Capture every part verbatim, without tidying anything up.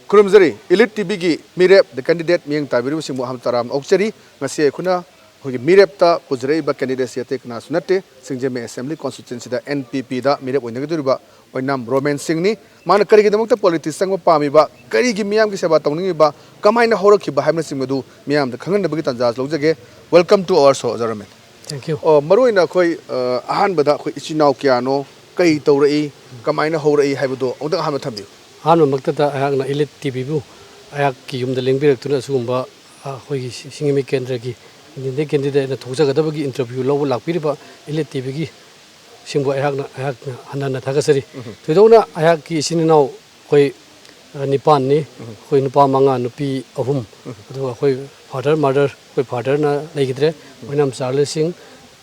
ꯈꯨꯔꯨꯝꯖꯔꯤ꯫ Elite ꯇꯤꯚꯤꯒꯤ ꯃꯤꯔꯦꯞ, The Candidate, ꯃꯤꯠꯌꯦꯡ ꯇꯥꯕꯤꯔꯤꯕꯁꯤꯡꯕꯨ ꯑꯍꯥꯟꯕ ꯇꯔꯥꯝꯅ ꯑꯣꯛꯆꯔꯤ꯫ ꯉꯁꯤ ꯑꯩꯈꯣꯏꯅ ꯑꯩꯈꯣꯏꯒꯤ ꯃꯤꯔꯦꯞꯇ ꯄꯨꯖꯔꯛꯏꯕ candidateꯁꯤ ꯑꯇꯩ ꯀꯅꯥꯁꯨ ꯅꯠꯇꯦ, ꯁꯤꯡꯖꯃꯩ Assembly Constituencyꯗ N P Pꯗ ꯃꯤꯔꯦꯞ ꯑꯣꯏꯅꯒꯗꯧꯔꯤꯕ ꯑꯣꯏꯅꯥꯝ ꯔꯣꯃꯦꯟ ꯁꯤꯡꯅꯤ꯫ ꯃꯥꯅ ꯀꯔꯤꯒꯤꯗꯃꯛꯇ politics ꯆꯪꯕ ꯄꯥꯝꯃꯤꯕ, ꯀꯔꯤꯒꯤ ꯃꯤꯌꯥꯝꯒꯤ ꯁꯦꯕꯥ ꯇꯧꯅꯤꯡꯉꯤꯕ, ꯀꯃꯥꯏꯅ ꯍꯧꯔꯛꯈꯤꯕ ꯍꯥꯏꯕꯅꯆꯤꯡꯕꯗꯨ ꯃꯤꯌꯥꯝꯗ ꯈꯪꯍꯟꯅꯕꯒꯤ ꯇꯥꯟꯖꯥꯁꯨ ꯂꯧꯖꯒꯦ꯫ Welcome to our show, ꯑꯣꯖꯥ ꯔꯣꯃꯦꯟ꯫ Thank you. ꯑꯣ, ꯃꯔꯨꯑꯣꯏꯅ ꯑꯩꯈꯣꯏ, ꯑ, ꯑꯍꯥꯟꯕꯗ ꯑꯩꯈꯣꯏ ꯏꯆꯤꯟ ꯏꯅꯥꯎ ꯀꯌꯥꯅꯣ, ꯀꯩ ꯇꯧꯔꯛꯏ, ꯀꯃꯥꯏꯅ ꯍꯧꯔꯛꯏ ꯍꯥꯏꯕꯗꯣ ꯑꯃꯨꯛꯇꯪ ꯑꯍꯥꯟꯕ ꯊꯝꯕꯤꯌꯨ꯫ ꯑꯍꯥꯟꯕꯃꯛꯇꯗ ꯑꯩꯍꯥꯛꯅ ꯏꯂꯤꯠ ꯇꯤꯚꯤꯕꯨ ꯑꯩꯍꯥꯛꯀꯤ ꯌꯨꯝꯗ ꯂꯦꯡꯕꯤꯔꯛꯇꯨꯅ ꯑꯁꯤꯒꯨꯝꯕ, ꯑ, ꯑꯩꯈꯣꯏꯒꯤ ꯁꯤ-, ꯁꯤꯡꯖꯃꯩ ꯀꯦꯟꯗ꯭ꯔꯒꯤ candidate, candidateꯅ ꯊꯣꯛꯆꯒꯗꯕꯒꯤ interview ꯂꯧꯕ ꯂꯥꯛꯄꯤꯔꯤꯕ ꯏꯂꯤꯠ ꯇꯤꯚꯤꯒꯤ ꯁꯤꯡꯕꯨ ꯑꯩꯍꯥꯛꯅ, ꯑꯩꯍꯥꯛꯅ ꯍꯟꯅ ꯍꯟꯅ ꯊꯥꯒꯠꯆꯔꯤ꯫ ꯎꯝ꯫ ꯊꯣꯏꯗꯣꯛꯅ ꯑꯩꯍꯥꯛꯀꯤ ꯏꯆꯤꯟ ꯏꯅꯥꯎ ꯑꯩꯈꯣꯏ, ꯑ, ꯅꯤꯄꯥꯟꯅꯤ꯫ ꯎꯝ꯫ ꯑꯩꯈꯣꯏ ꯅꯨꯄꯥ ꯃꯉꯥ, ꯅꯨꯄꯤ ꯑꯍꯨꯝ꯫ ꯎꯝ꯫ ꯑꯗꯨꯒ ꯑꯩꯈꯣꯏ father, mother, ꯑꯩꯈꯣꯏ fatherꯅ ꯂꯩꯈꯤꯗ꯭ꯔꯦ꯫ ꯎꯝ꯫ ꯑꯣꯏꯅꯥꯝ ꯆꯥꯔꯂꯤꯁ ꯁꯤꯡ,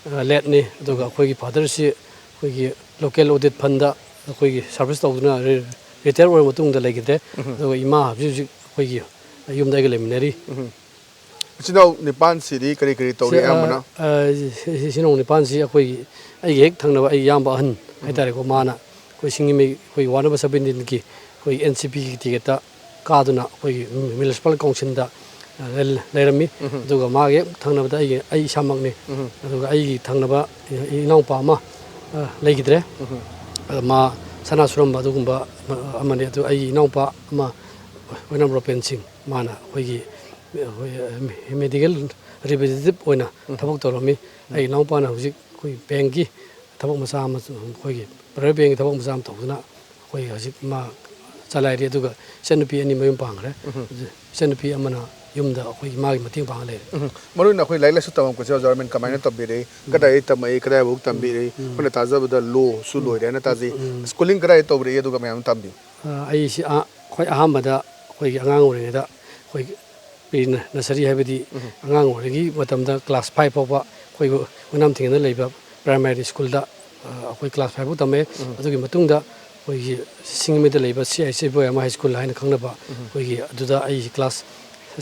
ꯑ, lateꯅꯤ꯫ ꯑꯗꯨꯒ ꯎꯝ꯫ ꯑꯩꯈꯣꯏꯒꯤ fatherꯁꯤ ꯑꯩꯈꯣꯏꯒꯤ local audit fundꯗ ꯑꯩꯈꯣꯏꯒꯤ service ꯇꯧꯗꯨꯅ ꯔꯤ-, retire ꯑꯣꯏꯔ ꯃꯇꯨꯡꯗ ꯂꯩꯈꯤꯗ꯭ꯔꯦ꯫ ꯎꯝ꯫ ꯑꯗꯨꯒ ꯏꯃꯥ ꯍꯧꯖꯤꯛ ꯍꯧꯖꯤꯛ ꯑꯩꯈꯣꯏꯒꯤ ꯌꯨꯝꯗ ꯑꯩꯒ ꯂꯩꯃꯤꯟꯅꯔꯤ꯫ ꯎꯝ꯫ ꯏꯆꯤꯟ ꯏꯅꯥꯎ ꯅꯤꯄꯥꯟꯁꯤꯗꯤ ꯀꯔꯤ ꯀꯔꯤ ꯇꯧꯔꯤ ꯁꯤ, ꯑ, ꯑꯌꯥꯝꯕꯅ? ꯑ, ꯁꯤ, ꯁꯤ, ꯏꯆꯤꯟ ꯏꯅꯥꯎ ꯅꯤꯄꯥꯟꯁꯤ ꯑꯩꯈꯣꯏꯒꯤ, ꯑꯩꯒꯤ ꯍꯦꯛ ꯊꯪꯅꯕ ꯑꯩꯒꯤ ꯏꯌꯥꯝꯕ ꯑꯍꯟ ꯎꯝ꯫ ꯍꯥꯏꯇꯥꯔꯦꯀꯣ, ꯃꯥꯅ ꯑꯩꯈꯣꯏ ꯁꯤꯡꯖꯃꯩ ꯑꯩꯈꯣꯏ ward number seventeenꯒꯤ ꯑꯩꯈꯣꯏ N C Pꯒꯤ ticketꯇ ꯀꯥꯗꯨꯅ ꯑꯩꯈꯣꯏꯒꯤ municipal councilꯗ, ꯑ, ꯂꯩ-, ꯂꯩꯔꯝꯃꯤ꯫ ꯎꯝ꯫ ꯑꯗꯨꯒ ꯃꯥꯒꯤ ꯍꯦꯛ ꯊꯪꯅꯕꯗ ꯑꯩꯒꯤ, ꯑꯩ ꯏꯁꯥꯃꯛꯅꯤ꯫ ꯎꯝ꯫ ꯑꯗꯨꯒ ꯑꯩꯒꯤ ꯊꯪꯅꯕ ꯏ-, ꯏꯅꯥꯎꯄꯥ ꯑꯃ, ꯑ, ꯂꯩꯈꯤꯗ꯭ꯔꯦ꯫ ꯎꯝ꯫ ꯑ, ꯃꯥ ꯁꯅꯥ ꯁꯨꯔꯝꯕ ꯑꯗꯨꯒꯨꯝꯕ ꯑꯃꯅꯤ꯫ ꯑꯗꯨ ꯑꯩꯒꯤ ꯏꯅꯥꯎꯄꯥ ꯑꯃ ꯑꯣꯏꯅꯥꯝ ꯔꯣꯄꯦꯟ ꯁꯤꯡ, ꯃꯥꯅ ꯑꯩꯈꯣꯏꯒꯤ, ꯑꯩꯈꯣꯏ, medical representative ꯑꯣꯏꯅ ꯎꯝ꯫ ꯊꯕꯛ ꯇꯧꯔꯝꯃꯤ꯫ ꯎꯝ꯫ ꯑꯩ ꯏꯅꯥꯎꯄꯥꯅ ꯍꯧꯖꯤꯛ ꯑꯩꯈꯣꯏ bankꯀꯤ ꯊꯕꯛ ꯃꯆꯥ ꯑꯃ, ꯑꯩꯈꯣꯏꯒꯤ private bankꯀꯤ ꯊꯕꯛ ꯃꯆꯥ ꯑꯃ ꯇꯧꯗꯨꯅ ꯑꯩꯈꯣꯏ ꯍꯧꯖꯤꯛ ꯃꯥ ꯆꯂꯥꯏꯔꯤ꯫ ꯑꯗꯨꯒ ꯏꯆꯟꯅꯨꯄꯤ ꯑꯅꯤ ꯃꯌꯨꯝ ꯄꯥꯟꯈ꯭ꯔꯦ꯫ ꯎꯝ꯫ ꯏꯆꯟꯅꯨꯄꯤ ꯑꯃꯅ ꯌꯨꯝꯗ ꯑꯩꯈꯣꯏ ꯏꯃꯥꯒꯤ ꯃꯇꯦꯡ ꯄꯥꯡꯉ ꯂꯩꯔꯦ꯫ ꯎꯝ꯫ ꯃꯔꯨ ꯑꯣꯏꯅ ꯑꯩꯈꯣꯏ ꯂꯥꯏꯔꯤꯛ ꯂꯥꯏꯁꯨ ꯇꯝꯃꯛꯄꯁꯦ ꯑꯣꯖꯥ ꯔꯣꯃꯦꯟ ꯀꯃꯥꯏꯅ ꯎꯝ꯫ ꯇꯝꯕꯤꯔꯛꯏ? ꯎꯝ꯫ ꯀꯗꯥꯏꯗꯒꯤ ꯇꯝꯃꯛꯏ? ꯀꯗꯥꯏꯐꯥꯎ ꯇꯝꯕꯤꯔꯛꯏ? ꯎꯝ꯫ ꯑꯩꯈꯣꯏꯅ ꯇꯥꯖꯕꯗ lawꯁꯨ ꯎꯝ꯫ ꯂꯣꯏꯔꯦ ꯍꯥꯏꯅ ꯇꯥꯖꯩ꯫ ꯎꯝ꯫ Schooling ꯀꯗꯥꯏꯗ ꯇꯧꯕꯤꯔꯛꯏ? ꯑꯗꯨꯒ ꯃꯌꯥꯝ ꯇꯝꯕꯤꯌꯨ꯫ ꯑ, ꯑꯩꯁꯤ ꯑ-, ꯈ꯭ꯋꯥꯏ ꯑꯍꯥꯟꯕꯗ ꯑꯩꯈꯣꯏꯒꯤ ꯑꯉꯥꯡ ꯑꯣꯏꯔꯤꯉꯩꯗ ꯑꯩꯈꯣꯏ ꯄ꯭ꯔꯤ ꯅꯁꯔꯤ ꯍꯥꯏꯕꯗꯤ ꯑꯉꯥꯡ ꯑꯣꯏꯔꯤꯉꯩ ꯃꯇꯝꯗ ꯀ꯭ꯂꯥꯁ ꯐꯥꯏꯚ ꯐꯥꯎꯕ ꯑꯩꯈꯣꯏ ꯑꯣꯏꯅꯥꯝ ꯊꯤꯡꯒꯅ ꯂꯩꯕ ꯄ꯭ꯔꯥꯏꯃꯥꯔꯤ ꯁ꯭ꯀꯨꯜꯗ ꯑꯩꯈꯣꯏ ꯀ꯭ꯂꯥꯁ ꯐꯥꯏꯚ ꯐꯥꯎ ꯇꯝꯃꯦ꯫ ꯑꯗꯨꯒꯤ ꯃꯇꯨꯡꯗ ꯑꯩꯈꯣꯏꯒꯤ ꯁꯤꯡꯖꯃꯩꯗ ꯂꯩꯕ C I C ꯕꯣꯌꯥꯃ high school ꯍꯥꯏꯅ ꯈꯪꯅꯕ ꯑꯩꯈꯣꯏꯒꯤ ꯑꯗꯨꯗ ꯑꯩ ꯀ꯭ꯂꯥꯁ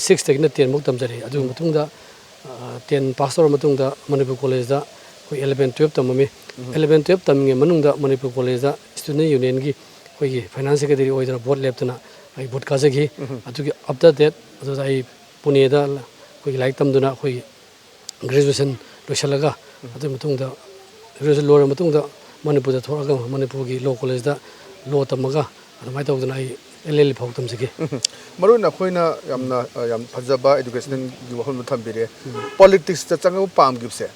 ꯁꯤꯛꯁꯇꯒꯤꯅ ꯇꯦꯟꯐꯥꯎ ꯇꯝꯖꯔꯛꯏ꯫ ꯑꯗꯨꯒꯤ ꯃꯇꯨꯡꯗ ꯇꯦꯟ ꯄꯥꯁ ꯇꯧꯔ ꯃꯇꯨꯡꯗ ꯃꯅꯤꯄꯨꯔ ꯀꯣꯂꯦꯖꯇ ꯑꯩꯈꯣꯏ ꯑꯦꯂꯚꯦꯟ ꯇꯨꯌꯦꯜꯞ ꯇꯝꯃꯝꯃꯤ꯫ ꯑꯦꯂꯚꯦꯟ ꯇꯨꯌꯦꯜꯞ ꯇꯝꯃꯤꯉꯩ ꯃꯅꯨꯡꯗ ꯃꯅꯤꯄꯨꯔ ꯀꯣꯂꯦꯖꯇ ꯁ꯭ꯇꯨꯗꯦꯟ ꯌꯨꯅꯤꯌꯟꯒꯤ ꯑꯩꯈꯣꯏꯒꯤ ꯐꯥꯏꯅꯥꯟꯁ ꯁꯦꯀ꯭ꯔꯦꯇꯔꯤ ꯑꯣꯏꯗꯅ ꯚꯣꯠ ꯂꯦꯞꯇꯅ ꯑꯩ ꯚꯣꯠ ꯀꯥꯖꯈꯤ꯫ ꯑꯗꯨꯒꯤ ꯑꯞꯇꯔ ꯗꯦꯠ ꯑꯗꯨꯗ ꯑꯩ ꯄꯨꯅꯦꯗ ꯑꯩꯈꯣꯏꯒꯤ ꯂꯥꯏꯔꯤꯛ ꯇꯝꯗꯨꯅ ꯑꯩꯈꯣꯏꯒꯤ ꯒ꯭ꯔꯦꯖꯨꯑꯦꯁꯟ ꯂꯣꯏꯁꯤꯜꯂꯒ ꯑꯗꯨꯒꯤ ꯃꯇꯨꯡꯗ ꯒ꯭ꯔꯦꯖꯨꯑꯦꯁꯟ ꯂꯣꯏꯔ ꯃꯇꯨꯡꯗ ꯃꯅꯤꯄꯨꯔꯗ ꯊꯣꯛꯂꯛꯑꯒ ꯃꯅꯤꯄꯨꯔꯒꯤ ꯂꯣ ꯀꯣꯂꯦꯖꯇ ꯂꯣ ꯇꯝꯃꯒ ꯑꯗꯨꯃꯥꯏꯅ ꯇꯧꯗꯅ ꯑꯩ ꯑꯦꯜ ꯑꯦꯜ ꯐꯥꯎ ꯇꯝꯖꯈꯤ꯫ ꯃꯔꯨ ꯑꯣꯏꯅ ꯑꯩꯈꯣꯏꯅ ꯌꯥꯝꯅ ꯑ, ꯌꯥꯝ ꯐꯖꯕ ꯏꯗꯨꯀꯦꯁꯅꯦꯜꯒꯤ ꯋꯥꯐꯝꯗꯣ ꯊꯝꯕꯤꯔꯦ꯫ ꯄꯣꯂꯤꯇꯤꯛꯁꯇ ꯆꯪꯉꯛꯄ ꯄꯥꯝꯈꯤꯕꯁꯦ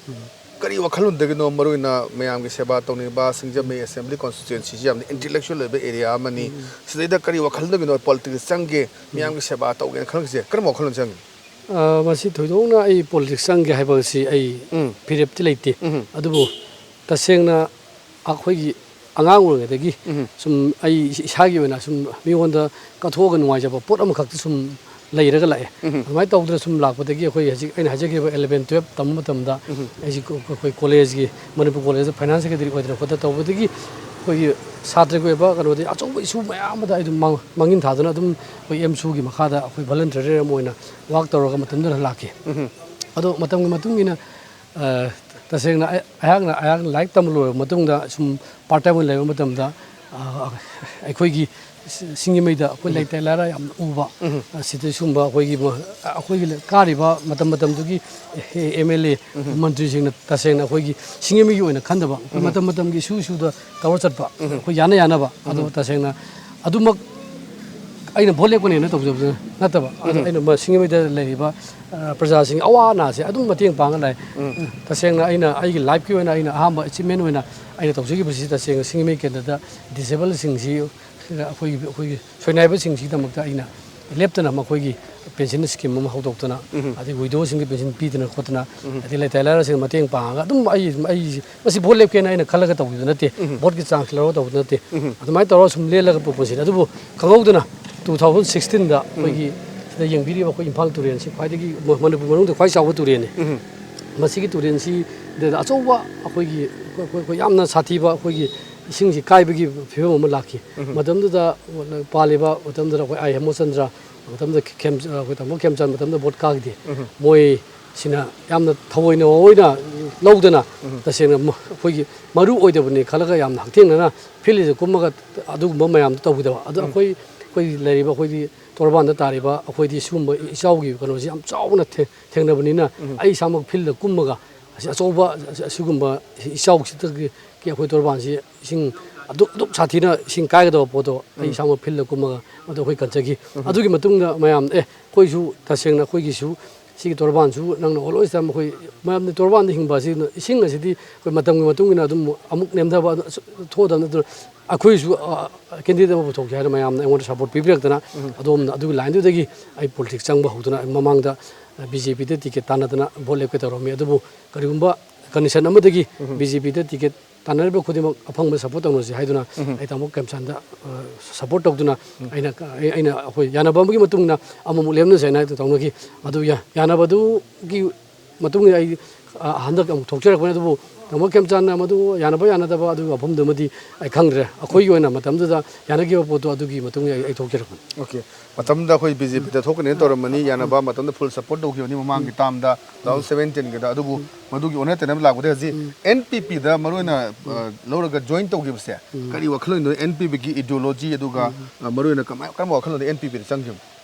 ꯀꯔꯤ ꯋꯥꯈꯜꯂꯣꯟꯗꯒꯤꯅꯣ? ꯃꯔꯨ ꯑꯣꯏꯅ ꯃꯌꯥꯝꯒꯤ ꯁꯦꯕꯥ ꯇꯧꯅꯤꯡꯕ, ꯁꯤꯡꯖꯃꯩ ꯑꯦꯁꯦꯝꯕ꯭ꯂꯤ ꯀꯣꯟꯁꯇꯤꯇ꯭ꯌꯨꯑꯦꯟꯁꯤꯁꯤ ꯌꯥꯝꯅ ꯏꯟꯇꯦꯂꯦꯛꯆꯨꯑꯦꯜ ꯑꯣꯏꯕ ꯑꯦꯔꯤꯌꯥ ꯑꯃꯅꯤ꯫ ꯁꯤꯗꯩꯗ ꯀꯔꯤ ꯋꯥꯈꯜꯗꯒꯤꯅꯣ ꯄꯣꯂꯤꯇꯤꯛꯁꯇ ꯆꯪꯒꯦ, ꯃꯤꯌꯥꯝꯒꯤ ꯁꯦꯕꯥ ꯇꯧꯒꯦꯅ ꯈꯜꯂꯛꯏꯁꯦ? ꯀꯔꯝꯕ ꯋꯥꯈꯜꯂꯣꯟ ꯆꯪꯉꯤꯅꯣ? ꯑ, ꯃꯁꯤ ꯊꯣꯏꯗꯣꯛꯅ ꯑꯩ ꯄꯣꯂꯤꯇꯤꯛꯁ ꯆꯪꯒꯦ ꯍꯥꯏꯕꯁꯤ ꯑꯩ ꯐꯤꯔꯦꯞꯇꯤ ꯂꯩꯇꯦ꯫ ꯑꯗꯨꯕꯨ ꯇꯁꯦꯡꯅ ꯑꯩꯈꯣꯏꯒꯤ ꯑꯉꯥꯡ ꯑꯣꯏꯔꯤꯉꯩꯗꯒꯤ ꯁꯨꯝ ꯑꯩ ꯏꯁꯥꯒꯤ ꯑꯣꯏꯅ ꯁꯨꯝ ꯃꯤꯉꯣꯟꯗ ꯀꯠꯊꯣꯛꯑꯒ ꯅꯨꯡꯉꯥꯏꯖꯕ ꯄꯣꯠ ꯑꯃꯈꯛꯇꯤ ꯁꯨꯝ ꯂꯩꯔꯒ ꯂꯥꯛꯑꯦ꯫ ꯑꯗꯨꯃꯥꯏꯅ ꯇꯧꯗꯅ ꯁꯨꯝ ꯂꯥꯛꯄꯗꯒꯤ ꯑꯩꯈꯣꯏ ꯍꯧꯖꯤꯛ ꯑꯩꯅ ꯍꯥꯏꯖꯈꯤꯕ ꯑꯦꯂꯚꯦꯟ ꯇꯨꯌꯦꯜꯞ ꯇꯝꯕ ꯃꯇꯝꯗ ꯑꯩꯁꯤ ꯀꯣ-, ꯑꯩꯈꯣꯏ ꯀꯣꯂꯦꯖꯀꯤ, ꯃꯅꯤꯄꯨꯔ ꯀꯣꯂꯦꯖꯇ ꯐꯥꯏꯅꯥꯟꯁ ꯁꯦꯀ꯭ꯔꯦꯇꯔꯤ ꯑꯣꯏꯗꯅ ꯈꯣꯠꯇꯅ ꯇꯧꯕꯗꯒꯤ ꯑꯩꯈꯣꯏꯒꯤ ꯁꯥꯇ꯭ꯔꯒꯤ ꯑꯣꯏꯕ ꯀꯩꯅꯣꯗꯤ ꯑꯆꯧꯕ ꯏꯁꯨ ꯃꯌꯥꯝ ꯑꯃꯗ ꯑꯩ ꯑꯗꯨꯝ ꯃꯥꯡ-, ꯃꯥꯡꯖꯤꯟ ꯊꯥꯗꯨꯅ ꯑꯗꯨꯝ ꯑꯩꯈꯣꯏ ꯑꯦꯝꯁꯨꯒꯤ ꯃꯈꯥꯗ ꯑꯩꯈꯣꯏ ꯚꯣꯂꯨꯟꯇꯤꯌꯔ ꯑꯃ ꯑꯣꯏꯅ ꯋꯥꯛ ꯇꯧꯔꯒ ꯃꯇꯝꯗꯨꯗ ꯂꯥꯛꯈꯤ꯫ ꯑꯗꯣ ꯃꯇꯝꯒꯤ ꯃꯇꯨꯡ ꯏꯟꯅ ꯑ, ꯇꯁꯦꯡꯅ ꯑꯩ-, ꯑꯩꯍꯥꯛꯅ, ꯑꯩꯍꯥꯛꯅ ꯂꯥꯏꯔꯤꯛ ꯇꯝꯕ ꯂꯣꯏꯔꯕ ꯃꯇꯨꯡꯗ ꯁꯨꯝ ꯄꯥꯔꯠ ꯇꯥꯏꯝ ꯑꯣꯏꯅ ꯂꯩꯕ ꯃꯇꯝꯗ, ꯑ, ꯑꯩꯈꯣꯏꯒꯤ ꯁꯤ-, ꯁꯤꯡꯖꯃꯩꯗ ꯑꯩꯈꯣꯏ ꯂꯩꯇ ꯂꯥꯏꯔ ꯌꯥꯝꯅ ꯎꯕ, ꯑ, ꯁꯤꯗ ꯁꯨꯝꯕ ꯑꯩꯈꯣꯏꯒꯤ ꯃ-, ꯑꯩꯈꯣꯏꯒꯤ ꯂ-, ꯀꯥꯔꯤꯕ ꯃꯇꯝ ꯃꯇꯝꯗꯨꯒꯤ ꯑꯦꯝ ꯑꯦꯜ ꯑꯦ, ꯃꯟꯇ꯭ꯔꯤꯁꯤꯡꯅ ꯇꯁꯦꯡꯅ ꯑꯩꯈꯣꯏꯒꯤ ꯁꯤꯡꯖꯃꯩꯒꯤ ꯑꯣꯏꯅ ꯈꯟꯗꯕ, ꯑꯩꯈꯣꯏ ꯃꯇꯝ ꯃꯇꯝꯒꯤ ꯏꯁꯨ ꯏꯁꯨꯗ ꯇꯧꯔ ꯆꯠꯄ, ꯑꯩꯈꯣꯏ ꯌꯥꯅ ꯌꯥꯅꯕ, ꯑꯗꯣ ꯇꯁꯦꯡꯅ ꯑꯗꯨꯃꯛ ꯑꯩꯅ ꯚꯣꯠ ꯂꯦꯞꯀꯅꯦꯅ ꯇꯧꯖꯕꯗꯨ ꯅꯠꯇꯕ, ꯑꯗꯣ ꯑꯩꯅ ꯃ-, ꯁꯤꯡꯖꯃꯩꯗ ꯂꯩꯔꯤꯕ, ꯑ, ꯄ꯭ꯔꯖꯥꯁꯤꯡ ꯑꯋꯥ ꯑꯅꯥꯁꯦ ꯑꯗꯨꯝ ꯃꯇꯦꯡ ꯄꯥꯡꯉ ꯂꯥꯛꯑꯦ꯫ ꯇꯁꯦꯡꯅ ꯑꯩꯅ ꯑꯩꯒꯤ ꯂꯥꯏꯐꯀꯤ ꯑꯣꯏꯅ ꯑꯩꯅ ꯑꯍꯥꯟꯕ ꯑꯦꯆꯤꯞꯃꯦꯟ ꯑꯣꯏꯅ ꯑꯩꯅ ꯇꯧꯖꯈꯤꯕꯁꯤ ꯇꯁꯦꯡꯅ ꯁꯤꯡꯖꯃꯩ ꯀꯦꯟꯗ꯭ꯔꯗ ꯗꯤꯁꯦꯕꯜꯁꯤꯡꯁꯤ ꯑꯩꯈꯣꯏꯒꯤ, ꯑꯩꯈꯣꯏꯒꯤ ꯁꯣꯏꯅꯥꯏꯕꯁꯤꯡꯁꯤꯒꯤꯗꯃꯛꯇ ꯑꯩꯅ ꯂꯦꯞꯇꯅ ꯃꯈꯣꯏꯒꯤ ꯄꯦꯟꯁꯤꯟ ꯁ꯭ꯀꯤꯝ ꯑꯃ ꯍꯧꯗꯣꯛꯇꯅ, ꯑꯗꯩ ꯋꯤꯗꯣꯁꯤꯡꯒꯤ ꯄꯦꯟꯁꯤꯟ ꯄꯤꯗꯅ ꯈꯣꯠꯇꯅ, ꯑꯗꯩ ꯂꯩꯇ ꯂꯥꯏꯔꯁꯤꯡ ꯃꯇꯦꯡ ꯄꯥꯡꯉꯒ ꯑꯗꯨꯝ ꯑꯩ, ꯑꯩ ꯃꯁꯤ ꯚꯣꯠ ꯂꯦꯞꯀꯦꯅ ꯑꯩꯅ ꯈꯜꯂꯒ ꯇꯧꯈꯤꯕ ꯅꯠꯇꯦ, ꯚꯣꯠꯀꯤ ꯆꯥꯟꯁ ꯂꯧꯔꯒ ꯇꯧꯕ ꯅꯠꯇꯦ꯫ ꯑꯗꯨꯃꯥꯏꯅ ꯇꯧꯔꯒ ꯁꯨꯝ ꯂꯦꯜꯂꯒ ꯄꯨꯟꯁꯤꯅꯤ꯫ ꯑꯗꯨꯕꯨ ꯈꯪꯍꯧꯗꯅ ꯇꯨ ꯊꯥꯎꯖꯟ ꯁꯤꯛꯁꯇꯤꯟꯗ ꯑꯩꯈꯣꯏꯒꯤ ꯗ ꯌꯦꯡꯕꯤꯔꯤꯕ ꯑꯩꯈꯣꯏ ꯏꯝꯐꯥꯜ ꯇꯨꯔꯦꯜꯁꯤ ꯈ꯭ꯋꯥꯏꯗꯒꯤ ꯃ-, ꯃꯅꯤꯄꯨꯔ ꯃꯅꯨꯡꯗ ꯈ꯭ꯋꯥꯏ ꯆꯥꯎꯕ ꯇꯨꯔꯦꯜꯅꯤ꯫ ꯃꯁꯤꯒꯤ ꯇꯨꯔꯦꯜꯁꯤꯗ ꯑꯆꯧꯕ ꯑꯩꯈꯣꯏꯒꯤ, ꯑꯩꯈꯣꯏ, ꯑꯩꯈꯣꯏ ꯌꯥꯝꯅ ꯁꯥꯊꯤꯕ ꯑꯩꯈꯣꯏꯒꯤ ꯏꯁꯤꯡꯁꯤ ꯀꯥꯏꯕꯒꯤ ꯐꯤꯕꯝ ꯑꯃ ꯂꯥꯛꯈꯤ꯫ ꯃꯇꯝꯗꯨꯗ ꯄꯥꯜꯂꯤꯕ ꯃꯇꯝꯗꯨꯗ ꯑꯩꯈꯣꯏ ꯑꯥꯏ ꯍꯦꯃꯆꯟꯗ꯭ꯔ, ꯃꯇꯝꯗ ꯈꯦꯝ-, ꯑꯩꯈꯣꯏ ꯇꯥꯃꯣ ꯈꯦꯝꯆꯥꯟ, ꯃꯇꯝꯗ ꯚꯣꯠ ꯀꯥꯈꯤꯗꯦ꯫ ꯃꯣꯏꯁꯤꯅ ꯌꯥꯝꯅ ꯊꯑꯣꯏꯅ ꯑꯣꯏꯅ ꯂꯧꯗꯅ ꯇꯁꯦꯡꯅ ꯃ-, ꯑꯩꯈꯣꯏꯒꯤ ꯃꯔꯨ ꯑꯣꯏꯗꯕꯅꯤ ꯈꯜꯂꯒ ꯌꯥꯝꯅ ꯍꯛꯊꯦꯡꯅꯅ ꯐꯤꯜꯁꯤꯗ ꯀꯨꯝꯃꯒ ꯑꯗꯨꯒꯨꯝꯕ ꯃꯌꯥꯝꯗꯣ ꯇꯧꯈꯤꯗꯕ꯫ ꯑꯗꯣ ꯑꯩꯈꯣꯏ, ꯑꯩꯈꯣꯏ ꯂꯩꯔꯤꯕ ꯑꯩꯈꯣꯏꯒꯤ ꯇꯣꯔꯕꯥꯟꯗ ꯇꯥꯔꯤꯕ ꯑꯩꯈꯣꯏꯗꯤ ꯁꯤꯒꯨꯝꯕ ꯏꯆꯥꯎꯒꯤ ꯀꯩꯅꯣꯁꯤ ꯌꯥꯝ ꯆꯥꯎꯅ ꯊꯦ-, ꯊꯦꯡꯅꯕꯅꯤꯅ ꯑꯩ ꯏꯁꯥꯃꯛ ꯐꯤꯜꯗ ꯀꯨꯝꯃꯒ ꯑꯁꯤ ꯑꯆꯧꯕ ꯑꯁꯤꯒꯨꯝꯕ ꯏꯆꯥꯎꯁꯤꯗꯒꯤ ꯑꯩꯈꯣꯏ ꯇꯣꯔꯕꯥꯟꯁꯤ ꯏꯁꯤꯡ ꯑꯗꯨꯛ, ꯑꯗꯨꯛ ꯁꯥꯊꯤꯅ ꯏꯁꯤꯡ ꯀꯥꯏꯒꯗꯕ ꯄꯣꯠꯇꯣ ꯑꯩ ꯏꯁꯥꯃꯛ ꯐꯤꯜꯗ ꯀꯨꯝꯃꯒ ꯃꯗꯨ ꯑꯩꯈꯣꯏ ꯀꯟꯖꯈꯤ꯫ ꯑꯗꯨꯒꯤ ꯃꯇꯨꯡꯗ ꯃꯌꯥꯝ, "ꯑꯦ, ꯑꯩꯈꯣꯏꯁꯨ ꯇꯁꯦꯡꯅ ꯑꯩꯈꯣꯏꯒꯤꯁꯨ ꯁꯤꯒꯤ ꯇꯣꯔꯕꯥꯟꯁꯨ ꯅꯪꯅ ꯑꯣꯜꯋꯦꯁ ꯇꯥꯏꯝ ꯑꯩꯈꯣꯏ ꯃꯌꯥꯝꯅ ꯇꯣꯔꯕꯥꯟꯗ ꯍꯤꯡꯕ ꯑꯁꯤ ꯏꯁꯤꯡ ꯑꯁꯤꯗꯤ ꯑꯩꯈꯣꯏ ꯃꯇꯝꯒꯤ ꯃꯇꯨꯡ ꯏꯟꯅ ꯑꯗꯨꯝ ꯑꯃꯨꯛ ꯅꯦꯝꯊꯕ ꯑꯗꯨ ꯊꯣꯛꯑꯗꯕꯅꯤ꯫ ꯑꯗꯨꯅ ꯑꯩꯈꯣꯏꯁꯨ, ꯑ, ꯀꯦꯟꯗꯤꯗꯦꯠ ꯑꯃ ꯄꯨꯊꯣꯛꯁꯦ" ꯍꯥꯏꯅ ꯃꯌꯥꯝꯅ ꯑꯩꯉꯣꯟꯗ ꯁꯄꯣꯔꯠ ꯄꯤꯕꯤꯔꯛꯇꯅ ꯑꯗꯣꯝꯅ ꯑꯗꯨꯒꯤ ꯂꯥꯏꯟꯗꯨꯗꯒꯤ ꯑꯩ ꯄꯣꯂꯤꯇꯤꯛꯁ ꯆꯪꯕ ꯍꯧꯗꯨꯅ ꯑꯩ ꯃꯃꯥꯡꯗ ꯕꯤ ꯖꯦ ꯄꯤꯗ ꯇꯤꯀꯦꯠ ꯇꯥꯟꯅꯗꯅ ꯚꯣꯠ ꯂꯦꯞꯀꯦ ꯇꯧꯔꯝꯃꯤ꯫ ꯑꯗꯨꯕꯨ ꯀꯔꯤꯒꯨꯝꯕ ꯀꯟꯗꯤꯁꯟ ꯑꯃꯗꯒꯤ ꯕꯤ ꯖꯦ ꯄꯤꯗ ꯇꯤꯀꯦꯠ ꯇꯥꯟꯅꯔꯤꯕ ꯈꯨꯗꯤꯡꯃꯛ ꯑꯐꯪꯕ ꯁꯄꯣꯔꯠ ꯇꯧꯅꯁꯤ ꯍꯥꯏꯗꯨꯅ ꯑꯩ ꯇꯥꯃꯣ ꯈꯦꯝꯆꯥꯟꯗ, ꯑ, ꯁꯄꯣꯔꯠ ꯇꯧꯗꯨꯅ ꯑꯩꯅ, ꯑꯩ-, ꯑꯩꯅ ꯑꯩꯈꯣꯏ ꯌꯥꯅꯕ ꯑꯃꯒꯤ ꯃꯇꯨꯡ ꯏꯟꯅ ꯑꯃꯃꯨꯛ ꯂꯦꯞꯅꯁꯦ ꯍꯥꯏꯅ ꯇꯧꯅꯈꯤ꯫ ꯑꯗꯨ ꯌꯥ-, ꯌꯥꯅꯕꯗꯨꯒꯤ ꯃꯇꯨꯡ ꯏꯟꯅ ꯑꯩ, ꯑ, ꯍꯟꯗꯛ ꯑꯃꯨꯛ ꯊꯣꯛꯆꯔꯛꯄꯅꯤ꯫ ꯑꯗꯨꯕꯨ ꯇꯥꯃꯣ ꯈꯦꯝꯆꯥꯟꯅ ꯃꯗꯨ ꯌꯥꯅꯕ ꯌꯥꯅꯗꯕ ꯑꯗꯨꯒꯤ ꯋꯥꯐꯝꯗꯨꯃꯗꯤ ꯑꯩ ꯈꯪꯗ꯭ꯔꯦ꯫ ꯑꯩꯈꯣꯏꯒꯤ ꯑꯣꯏꯅ ꯃꯇꯝꯗꯨꯗ ꯌꯥꯅꯈꯤꯕ ꯄꯣꯠꯇꯣ ꯑꯗꯨꯒꯤ ꯃꯇꯨꯡ ꯏꯟꯅ ꯑꯩ, ꯑꯩ ꯊꯣꯛꯆꯔꯛꯄꯅꯤ꯫ ꯑꯣꯀꯦ꯫ ꯃꯇꯝꯗ ꯑꯩꯈꯣꯏ ꯕꯤ ꯖꯦ ꯄꯤꯗ ꯊꯣꯛꯀꯅꯦꯅ ꯇꯧꯔꯝꯕꯅꯤ, ꯌꯥꯅꯕ ꯃꯇꯝꯗ ꯐꯨꯜ ꯁꯄꯣꯔꯠ ꯇꯧꯈꯤꯕꯅꯤ ꯃꯃꯥꯡꯒꯤ ꯇꯥꯝꯗ, ꯇꯨ ꯊꯥꯎꯖꯟ ꯁꯚꯦꯟꯇꯤꯟꯒꯤꯗ꯫ ꯑꯗꯨꯕꯨ ꯃꯗꯨꯒꯤ ꯑꯣꯟꯅ ꯇꯩꯅꯕ ꯂꯥꯛꯄꯗ ꯍꯧꯖꯤꯛ ꯑꯦꯟ ꯄꯤ ꯄꯤꯗ ꯃꯔꯨꯑꯣꯏꯅ, ꯑ, ꯂꯧꯔꯒ ꯖꯣꯏꯟ ꯇꯧꯈꯤꯕꯁꯦ ꯀꯔꯤ ꯋꯥꯈꯜꯂꯣꯟꯗꯣ? ꯑꯦꯟ ꯄꯤ ꯄꯤꯒꯤ ꯏꯗꯤꯑꯣꯂꯣꯖꯤ ꯑꯗꯨꯒ, ꯑ, ꯃꯔꯨꯑꯣꯏꯅ ꯀꯃꯥꯏ-, ꯀꯔꯝꯕ ꯋꯥꯈꯜꯂꯣꯟꯗ ꯑꯦꯟ ꯄꯤ ꯄꯤꯗ ꯆꯪꯈꯤꯕꯅꯣ?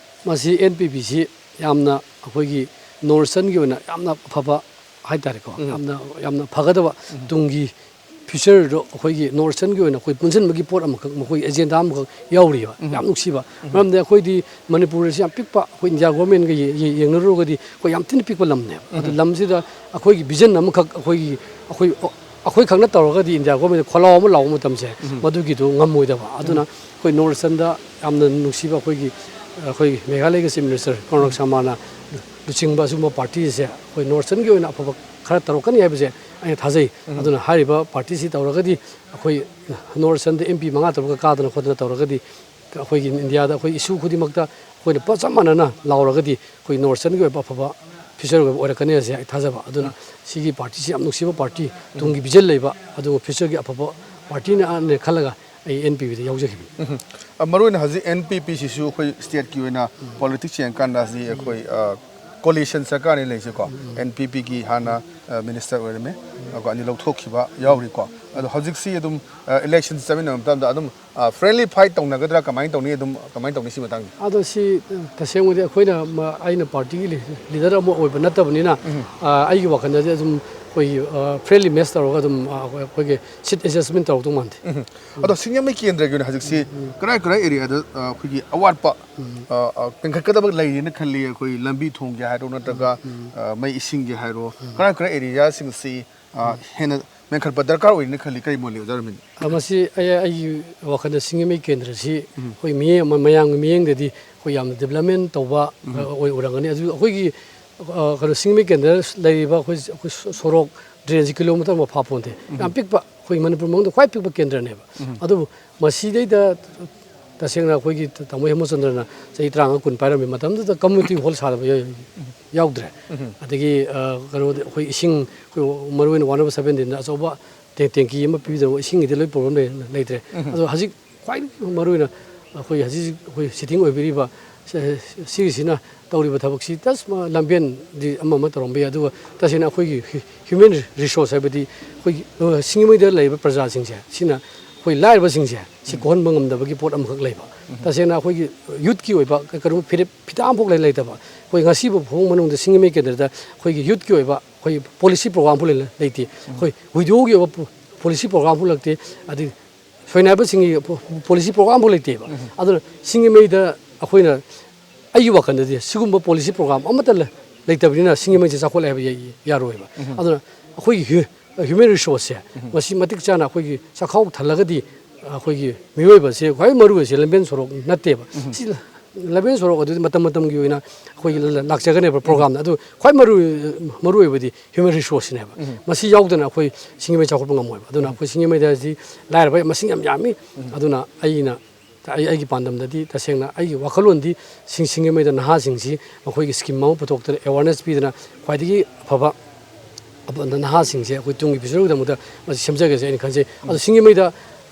ꯃꯁꯤ ꯑꯦꯟ ꯄꯤ ꯄꯤꯁꯤ ꯌꯥꯝꯅ ꯑꯩꯈꯣꯏꯒꯤ ꯅꯣꯔꯠ ꯏꯁꯇꯔꯟꯒꯤ ꯑꯣꯏꯅ ꯌꯥꯝꯅ ꯑꯐꯕ ꯍꯥꯏꯇꯥꯔꯦꯀꯣ, ꯌꯥꯝꯅ, ꯌꯥꯝꯅ ꯐꯒꯗꯕ ꯇꯨꯡꯒꯤ ꯐ꯭ꯌꯨꯆꯔꯗꯣ ꯑꯩꯈꯣꯏꯒꯤ ꯅꯣꯔꯠ ꯏꯁꯇꯔꯟꯒꯤ ꯑꯣꯏꯅ ꯑꯩꯈꯣꯏ ꯄꯨꯟꯁꯤꯟꯕꯒꯤ ꯄꯣꯠ ꯑꯃꯈꯛ, ꯃꯈꯣꯏꯒꯤ ꯑꯦꯖꯦꯟꯗꯥ ꯑꯃꯈꯛ ꯌꯥꯎꯔꯤꯕ꯫ ꯌꯥꯝ ꯅꯨꯡꯁꯤꯕ꯫ ꯃꯔꯝꯗꯤ ꯑꯩꯈꯣꯏꯗꯤ ꯃꯅꯤꯄꯨꯔ ꯑꯁꯤ ꯌꯥꯝ ꯄꯤꯛꯄ, ꯑꯩꯈꯣꯏ ꯏꯟꯗꯤꯌꯥ ꯒꯣꯔꯃꯦꯟꯒ ꯌꯦ-, ꯌꯦ-, ꯌꯦꯡꯅꯔꯨꯔꯒꯗꯤ ꯑꯩꯈꯣꯏ ꯌꯥꯝ ꯊꯤꯅ ꯄꯤꯛꯄ ꯂꯝꯅꯦꯕ꯫ ꯑꯗꯨ ꯂꯝꯁꯤꯗ ꯑꯩꯈꯣꯏꯒꯤ ꯚꯤꯖꯟ ꯑꯃꯈꯛ ꯑꯩꯈꯣꯏꯒꯤ, ꯑꯩꯈꯣꯏ, ꯑꯩꯈꯣꯏ ꯈꯛꯅ ꯇꯧꯔꯒꯗꯤ ꯏꯟꯗꯤꯌꯥ ꯒꯣꯔꯃꯦꯟꯗ ꯈꯣꯜꯂꯥꯎ ꯑꯃ ꯂꯥꯎꯕ ꯃꯇꯝꯁꯦ ꯃꯗꯨꯒꯤꯗꯨ ꯉꯝꯃꯣꯏꯗꯕ꯫ ꯑꯗꯨꯅ ꯑꯩꯈꯣꯏ ꯅꯣꯔꯠ ꯏꯁꯇꯔꯟꯗ ꯌꯥꯝꯅ ꯅꯨꯡꯁꯤꯕ ꯑꯩꯈꯣꯏꯒꯤ, ꯑꯩꯈꯣꯏꯒꯤ ꯃꯦꯘꯥꯂꯌꯒꯤ ꯆꯤꯐ ꯃꯤꯅꯤꯁꯇꯔ ꯀꯣꯟꯔꯥꯛ ꯁꯪꯃꯥꯅ ꯂꯨꯆꯤꯡꯕ ꯑꯁꯤꯒꯨꯝꯕ ꯄꯥꯔꯇꯤꯁꯦ ꯑꯩꯈꯣꯏ ꯅꯣꯔꯠ ꯏꯁꯇꯔꯟꯒꯤ ꯑꯣꯏꯅ ꯑꯐꯕ ꯈꯔ ꯇꯧꯔꯛꯀꯅꯤ ꯍꯥꯏꯕꯁꯦ ꯑꯩꯅ ꯊꯥꯖꯩ꯫ ꯑꯗꯨꯅ ꯍꯥꯏꯔꯤꯕ ꯄꯥꯔꯇꯤꯁꯤ ꯇꯧꯔꯒꯗꯤ ꯑꯩꯈꯣꯏ ꯅꯣꯔꯠ ꯏꯁꯇꯔꯟꯗ ꯑꯦꯝ ꯄꯤ ꯃꯉꯥ ꯇꯔꯨꯛꯀ ꯀꯥꯗꯅ ꯈꯣꯠꯇꯅ ꯇꯧꯔꯒꯗꯤ ꯑꯩꯈꯣꯏꯒꯤ ꯏꯟꯗꯤꯌꯥꯗ ꯑꯩꯈꯣꯏ ꯏꯁꯨ ꯈꯨꯗꯤꯡꯃꯛꯇ ꯑꯩꯈꯣꯏꯅ ꯄ-, ꯆꯞ ꯃꯥꯟꯅꯅ ꯂꯥꯎꯔꯒꯗꯤ ꯑꯩꯈꯣꯏ ꯅꯣꯔꯠ ꯏꯁꯇꯔꯟꯒꯤ ꯑꯣꯏꯕ ꯑꯐꯕ ꯐ꯭ꯌꯨꯆꯔ ꯑꯣꯏꯕ ꯑꯣꯏꯔꯛꯀꯅꯤ ꯍꯥꯏꯁꯦ ꯑꯩ ꯊꯥꯖꯕ꯫ ꯑꯗꯨꯅ ꯁꯤꯒꯤ ꯄꯥꯔꯇꯤꯁꯤ ꯌꯥꯝ ꯅꯨꯡꯁꯤꯕ ꯄꯥꯔꯇꯤ, ꯇꯨꯡꯒꯤ ꯚꯤꯖꯟ ꯂꯩꯕ, ꯑꯗꯨꯒ ꯐ꯭ꯌꯨꯆꯔꯒꯤ ꯑꯐꯕ ꯄꯥꯔꯇꯤꯅꯦ ꯈꯜꯂꯒ ꯑꯩ ꯑꯦꯟ ꯄꯤ ꯄꯤꯗ ꯌꯥꯎꯖꯈꯤꯕꯅꯤ꯫ ꯎꯝ꯫ ꯑ, ꯃꯔꯨꯑꯣꯏꯅ ꯍꯧꯖꯤꯛ ꯑꯦꯟ ꯄꯤ ꯄꯤ ꯁꯤꯁꯨ ꯑꯩꯈꯣꯏ ꯁ꯭ꯇꯦꯠꯀꯤ ꯑꯣꯏꯅ ꯄꯣꯂꯤꯇꯤꯛꯁ ꯌꯦꯡꯀꯥꯟꯗ ꯍꯧꯖꯤꯛ ꯑꯩꯈꯣꯏ, ꯑ, ꯀꯣꯂꯤꯁꯟ ꯁꯔꯀꯥꯔꯅꯤ ꯂꯩꯔꯤꯁꯦꯀꯣ꯫ ꯑꯦꯟ ꯄꯤ ꯄꯤꯒꯤ ꯍꯥꯟꯅ, ꯑ, ꯃꯤꯅꯤꯁꯇꯔ ꯑꯣꯏꯔꯝꯃꯦ, ꯑꯗꯨꯒ ꯑꯅꯤ ꯂꯧꯊꯣꯛꯈꯤꯕ ꯌꯥꯎꯔꯤꯀꯣ꯫ ꯑꯗꯣ ꯍꯧꯖꯤꯛꯁꯤ ꯑꯗꯨꯝ, ꯑ, ꯏꯂꯦꯛꯁꯟ ꯆꯠꯃꯤꯟꯅꯕ ꯃꯇꯝꯗ ꯑꯗꯨꯝ, ꯑ, ꯐ꯭ꯔꯦꯟꯂꯤ ꯐꯥꯏꯠ ꯇꯧꯅꯒꯗ꯭ꯔꯥ, ꯀꯃꯥꯏꯅ ꯇꯧꯅꯤ, ꯑꯗꯨꯝ ꯀꯃꯥꯏꯅ ꯇꯧꯅꯤ ꯁꯤ ꯃꯇꯥꯡꯗ? ꯑꯗꯣ ꯁꯤ, ꯑ, ꯇꯁꯦꯡꯕꯗꯤ ꯑꯩꯈꯣꯏꯅ, ꯃ-, ꯑꯩꯅ ꯄꯥꯔꯇꯤꯒꯤ ꯂꯤ-, ꯂꯤꯗꯔ ꯑꯃ ꯑꯣꯏꯕ ꯅꯠꯇꯕꯅꯤꯅ, ꯑ, ꯑꯩꯒꯤ ꯋꯥꯈꯜꯗꯗꯤ ꯑꯗꯨꯝ ꯑꯩꯈꯣꯏꯒꯤ, ꯑ, ꯐ꯭ꯔꯦꯟꯂꯤ ꯃꯦꯁ ꯇꯧꯔꯒ ꯑꯗꯨꯝ, ꯑ, ꯑꯩꯈꯣꯏꯒꯤ ꯁꯤꯠ ꯑꯦꯗꯖꯁꯃꯦꯟ ꯇꯧꯔꯛꯇꯧ ꯃꯥꯟꯗꯦ꯫ ꯎꯝ꯫ ꯑꯗꯣ ꯁꯤꯡꯖꯃꯩ ꯀꯦꯟꯗ꯭ꯔꯒꯤ ꯑꯣꯏꯅ ꯍꯧꯖꯤꯛꯁꯤ ꯀꯔꯥꯏ ꯀꯔꯥꯏ ꯑꯦꯔꯤꯌꯥꯗ, ꯑ, ꯑꯩꯈꯣꯏꯒꯤ ꯑꯋꯥꯠꯄ, ꯑ, ꯑ, ꯃꯦꯟꯈꯠꯀꯗꯕ ꯂꯩꯔꯤꯅ ꯈꯜꯂꯤ? ꯑꯩꯈꯣꯏ ꯂꯝꯕꯤ ꯊꯣꯡꯒꯤ ꯍꯥꯏꯔꯣ, ꯅꯠꯇ꯭ꯔꯒ, ꯑ, ꯃꯩ ꯏꯁꯤꯡꯒꯤ ꯍꯥꯏꯔꯣ, ꯀꯔꯥꯏ ꯀꯔꯥꯏ ꯑꯦꯔꯤꯌꯥꯁꯤꯡꯁꯤ, ꯑ, ꯍꯦꯟꯅ ꯃꯦꯟꯈꯠꯄ ꯗꯔꯀꯥꯔ ꯑꯣꯏꯔꯤꯅ ꯈꯜꯂꯤ? ꯀꯔꯤ ꯃꯣꯠ ꯂꯩ, ꯑꯣꯖꯥ ꯔꯣꯃꯤꯟ? ꯑ, ꯃꯁꯤ ꯑꯩ, ꯑꯩꯒꯤ ꯋꯥꯈꯜꯗ ꯁꯤꯡꯖꯃꯩ ꯀꯦꯟꯗ꯭ꯔꯁꯤ ꯑꯩꯈꯣꯏ ꯃꯤꯠꯌꯦꯡ ꯑꯃ, ꯃꯌꯥꯝꯒꯤ ꯃꯤꯠꯌꯦꯡꯗꯗꯤ ꯑꯩꯈꯣꯏ ꯌꯥꯝꯅ ꯗꯤꯕꯂꯞꯃꯦꯟ ꯇꯧꯕ, ꯑ, ꯑꯣꯏ ꯎꯔꯝꯒꯅꯤ꯫ ꯑꯗꯨ ꯑꯩꯈꯣꯏꯒꯤ, ꯑ, ꯀꯩꯅꯣ, ꯁꯤꯡꯖꯃꯩ ꯀꯦꯟꯗ꯭ꯔ ꯂꯩꯔꯤꯕ ꯑꯩꯈꯣꯏ, ꯑꯩꯈꯣꯏ ꯁꯣ-, ꯁꯣꯔꯣꯛ ꯗ꯭ꯔꯦꯟꯁꯤ ꯀꯤꯂꯣꯃꯤꯇꯔ ꯑꯃ ꯐꯥꯄꯣꯟꯇꯦ꯫ ꯌꯥꯝ ꯄꯤꯛꯄ, ꯑꯩꯈꯣꯏ ꯃꯅꯤꯄꯨꯔ ꯃꯅꯨꯡꯗ ꯈ꯭ꯋꯥꯏ ꯄꯤꯛꯄ ꯀꯦꯟꯗ꯭ꯔꯅꯦꯕ꯫ ꯑꯗꯨꯕꯨ ꯃꯁꯤꯗꯩꯗ ꯇꯁꯦꯡꯅ ꯑꯩꯈꯣꯏꯒꯤ ꯇꯥꯃꯣ ꯍꯦꯃꯆꯟꯗ꯭ꯔꯅ ꯆꯍꯤ ꯇꯔꯥꯃꯉꯥ ꯀꯨꯟ ꯄꯥꯏꯔꯝꯃꯤ ꯃꯇꯝꯗꯨꯗ ꯀꯝꯃ꯭ꯌꯨꯅꯤꯇꯤ ꯍꯣꯜ ꯁꯥꯗꯕ ꯌꯥ-, ꯌꯥꯎꯗ꯭ꯔꯦ꯫ ꯑꯗꯒꯤ, ꯑ, ꯀꯩꯅꯣꯗꯤ ꯑꯩꯈꯣꯏ ꯏꯁꯤꯡ, ꯑꯩꯈꯣꯏ ꯃꯔꯨꯑꯣꯏꯅ ꯋꯥꯔꯗ ꯅꯝꯕꯔ ꯁꯕꯦꯟꯇꯤꯟꯗ ꯑꯆꯧꯕ ꯇꯦꯡ-, ꯇꯦꯡꯀꯤ ꯑꯃ ꯄꯤꯗꯅ ꯏꯁꯤꯡꯒꯤꯗꯤ ꯂꯣꯏ ꯄ꯭ꯔꯣꯕ꯭ꯂꯦꯝ ꯂꯩ-, ꯂꯩꯇ꯭ꯔꯦ꯫ ꯑꯗꯣ ꯍꯧꯖꯤꯛ ꯈ꯭ꯋꯥꯏꯗꯒꯤ ꯃꯔꯨꯑꯣꯏꯅ ꯑꯩꯈꯣꯏ ꯍꯧꯖꯤꯛ ꯍꯧꯖꯤꯛ ꯑꯩꯈꯣꯏ ꯁꯤꯇꯤꯡ ꯑꯣꯏꯕꯤꯔꯤꯕ ꯁ-, ꯁꯤꯒꯤꯁꯤꯅ ꯇꯧꯔꯤꯕ ꯊꯕꯛꯁꯤ ꯇꯁ ꯃ-, ꯂꯝꯕꯦꯟꯗꯤ ꯑꯃ ꯑꯃ ꯇꯧꯔꯝꯕ ꯌꯥꯏ, ꯑꯗꯨꯒ ꯇꯁꯦꯡꯅ ꯑꯩꯈꯣꯏꯒꯤ ꯍ꯭ꯌꯨ-, ꯍ꯭ꯌꯨꯃꯦꯟ ꯔꯤꯁꯣꯔꯁ ꯍꯥꯏꯕꯗꯤ ꯑꯩꯈꯣꯏꯒꯤ, ꯑ, ꯁꯤꯡꯖꯃꯩꯗ ꯂꯩꯔꯤꯕ ꯄ꯭ꯔꯖꯥꯁꯤꯡꯁꯦ ꯁꯤꯅ ꯑꯩꯈꯣꯏ ꯂꯥꯏꯔꯕꯁꯤꯡꯁꯦ ꯁꯤ ꯀꯣꯛꯍꯟꯕ ꯉꯝꯗꯕꯒꯤ ꯄꯣꯠ ꯑꯃꯈꯛ ꯂꯩꯕ꯫ ꯇꯁꯦꯡꯅ ꯑꯩꯈꯣꯏꯒꯤ ꯌꯨꯠꯀꯤ ꯑꯣꯏꯕ ꯀ-, ꯀꯩꯅꯣ ꯐꯤꯔꯦꯞ ꯐꯤꯇꯥ ꯑꯃꯐꯥꯎ ꯂꯩ-, ꯂꯩꯇꯕ꯫ ꯑꯩꯈꯣꯏ ꯉꯁꯤꯕꯨ ꯐꯥꯎ ꯃꯅꯨꯡꯗ ꯁꯤꯡꯖꯃꯩ ꯀꯦꯟꯗ꯭ꯔꯗ ꯑꯩꯈꯣꯏꯒꯤ ꯌꯨꯠꯀꯤ ꯑꯣꯏꯕ ꯑꯩꯈꯣꯏ ꯄꯣꯂꯤꯁꯤ ꯄ꯭ꯔꯣꯒ꯭ꯔꯥꯝꯐꯥꯎ ꯂꯩ-, ꯂꯩꯇꯦ꯫ ꯑꯩꯈꯣꯏ ꯋꯤꯗꯣꯒꯤ ꯑꯣꯏꯕ ꯄꯣ-, ꯄꯣꯂꯤꯁꯤ ꯄ꯭ꯔꯣꯒ꯭ꯔꯥꯝꯐꯥꯎ ꯂꯩꯇꯦ꯫ ꯑꯗꯩ ꯁꯣꯏꯅꯥꯏꯕꯁꯤꯡꯒꯤ ꯄꯣ-, ꯄꯣꯂꯤꯁꯤ ꯄ꯭ꯔꯣꯒ꯭ꯔꯥꯝꯐꯥꯎ ꯂꯩꯇꯦꯕ꯫ ꯑꯗꯨꯅ ꯁꯤꯡꯖꯃꯩꯗ ꯑꯩꯈꯣꯏꯅ, ꯑꯩꯒꯤ ꯋꯥꯈꯜꯗꯗꯤ ꯁꯤꯒꯨꯝꯕ ꯄꯣꯂꯤꯁꯤ ꯄ꯭ꯔꯣꯒ꯭ꯔꯥꯝ ꯑꯃꯠꯇ ꯂꯩ-, ꯂꯩꯇꯕꯅꯤꯅ ꯁꯤꯡꯖꯃꯩꯁꯦ ꯆꯥꯎꯈꯠꯂꯦ ꯍꯥꯏꯕ ꯌꯥ-, ꯌꯥꯔꯣꯏꯕ꯫ ꯑꯗꯨꯅ ꯑꯩꯈꯣꯏꯒꯤ ꯍ꯭ꯌꯨ-, ꯍ꯭ꯌꯨꯃꯦꯟ ꯔꯤꯁꯣꯔꯁꯁꯦ ꯃꯁꯤ ꯃꯇꯤꯛ ꯆꯥꯅ ꯑꯩꯈꯣꯏꯒꯤ ꯆꯥꯛꯈꯥꯎ ꯊꯜꯂꯒꯗꯤ ꯑꯩꯈꯣꯏꯒꯤ ꯃꯤꯑꯣꯏꯕꯁꯦ ꯈ꯭ꯋꯥꯏ ꯃꯔꯨ ꯑꯣꯏꯁꯦ ꯂꯝꯕꯦꯟ ꯁꯣꯔꯣꯛ ꯅꯠꯇꯦꯕ꯫ ꯁꯤ ꯂꯝꯕꯦꯟ ꯁꯣꯔꯣꯛ ꯑꯗꯨꯗꯤ ꯃꯇꯝ ꯃꯇꯝꯒꯤ ꯑꯣꯏꯅ ꯑꯩꯈꯣꯏꯒꯤ ꯂ-, ꯂꯥꯛꯆꯒꯅꯦꯕ ꯄ꯭ꯔꯣꯒ꯭ꯔꯥꯝꯗ꯫ ꯑꯗꯨ ꯈ꯭ꯋꯥꯏ ꯃꯔꯨ, ꯃꯔꯨ ꯑꯣꯏꯕꯗꯤ ꯍ꯭ꯌꯨꯃꯦꯟ ꯔꯤꯁꯣꯔꯁꯁꯤꯅꯦꯕ꯫ ꯃꯁꯤ ꯌꯥꯎꯗꯅ ꯑꯩꯈꯣꯏ ꯁꯤꯡꯖꯃꯩ ꯆꯥꯎꯈꯠꯄ ꯉꯝꯃꯣꯏꯕ꯫ ꯑꯗꯨꯅ ꯑꯩꯈꯣꯏ ꯁꯤꯡꯖꯃꯩꯗ ꯍꯧꯖꯤꯛ ꯂꯥꯏꯔꯕ ꯃꯁꯤꯡ ꯌꯥꯝ ꯌꯥꯝꯃꯤ꯫ ꯑꯗꯨꯅ ꯑꯩꯅ ꯑꯩ ꯑꯩꯒꯤ ꯄꯥꯟꯗꯝꯗꯗꯤ ꯇꯁꯦꯡꯅ ꯑꯩꯒꯤ ꯋꯥꯈꯜꯂꯣꯟꯗꯤ ꯁꯤꯡ ꯁꯤꯡꯒꯤ ꯃꯩꯗ ꯅꯍꯥꯁꯤꯡꯁꯤ ꯃꯈꯣꯏꯒꯤ ꯁ꯭ꯀꯤꯝ ꯑꯃ ꯄꯨꯊꯣꯛꯇꯅ ꯑꯦꯋꯥꯔꯅꯦꯁ ꯄꯤꯗꯅ ꯈ꯭ꯋꯥꯏꯗꯒꯤ ꯑꯐꯕ ꯑꯐꯕ ꯅꯍꯥꯁꯤꯡꯁꯦ ꯑꯩꯈꯣꯏ ꯇꯨꯡꯒꯤ ꯐ꯭ꯌꯨꯆꯔꯒꯤꯗꯃꯛꯇ ꯃꯁꯤ ꯁꯦꯝꯖꯒꯦꯁꯦ ꯑꯩꯅ ꯈꯟꯖꯩ꯫ ꯑꯗꯣ ꯁꯤꯡꯒꯤ ꯃꯩꯗ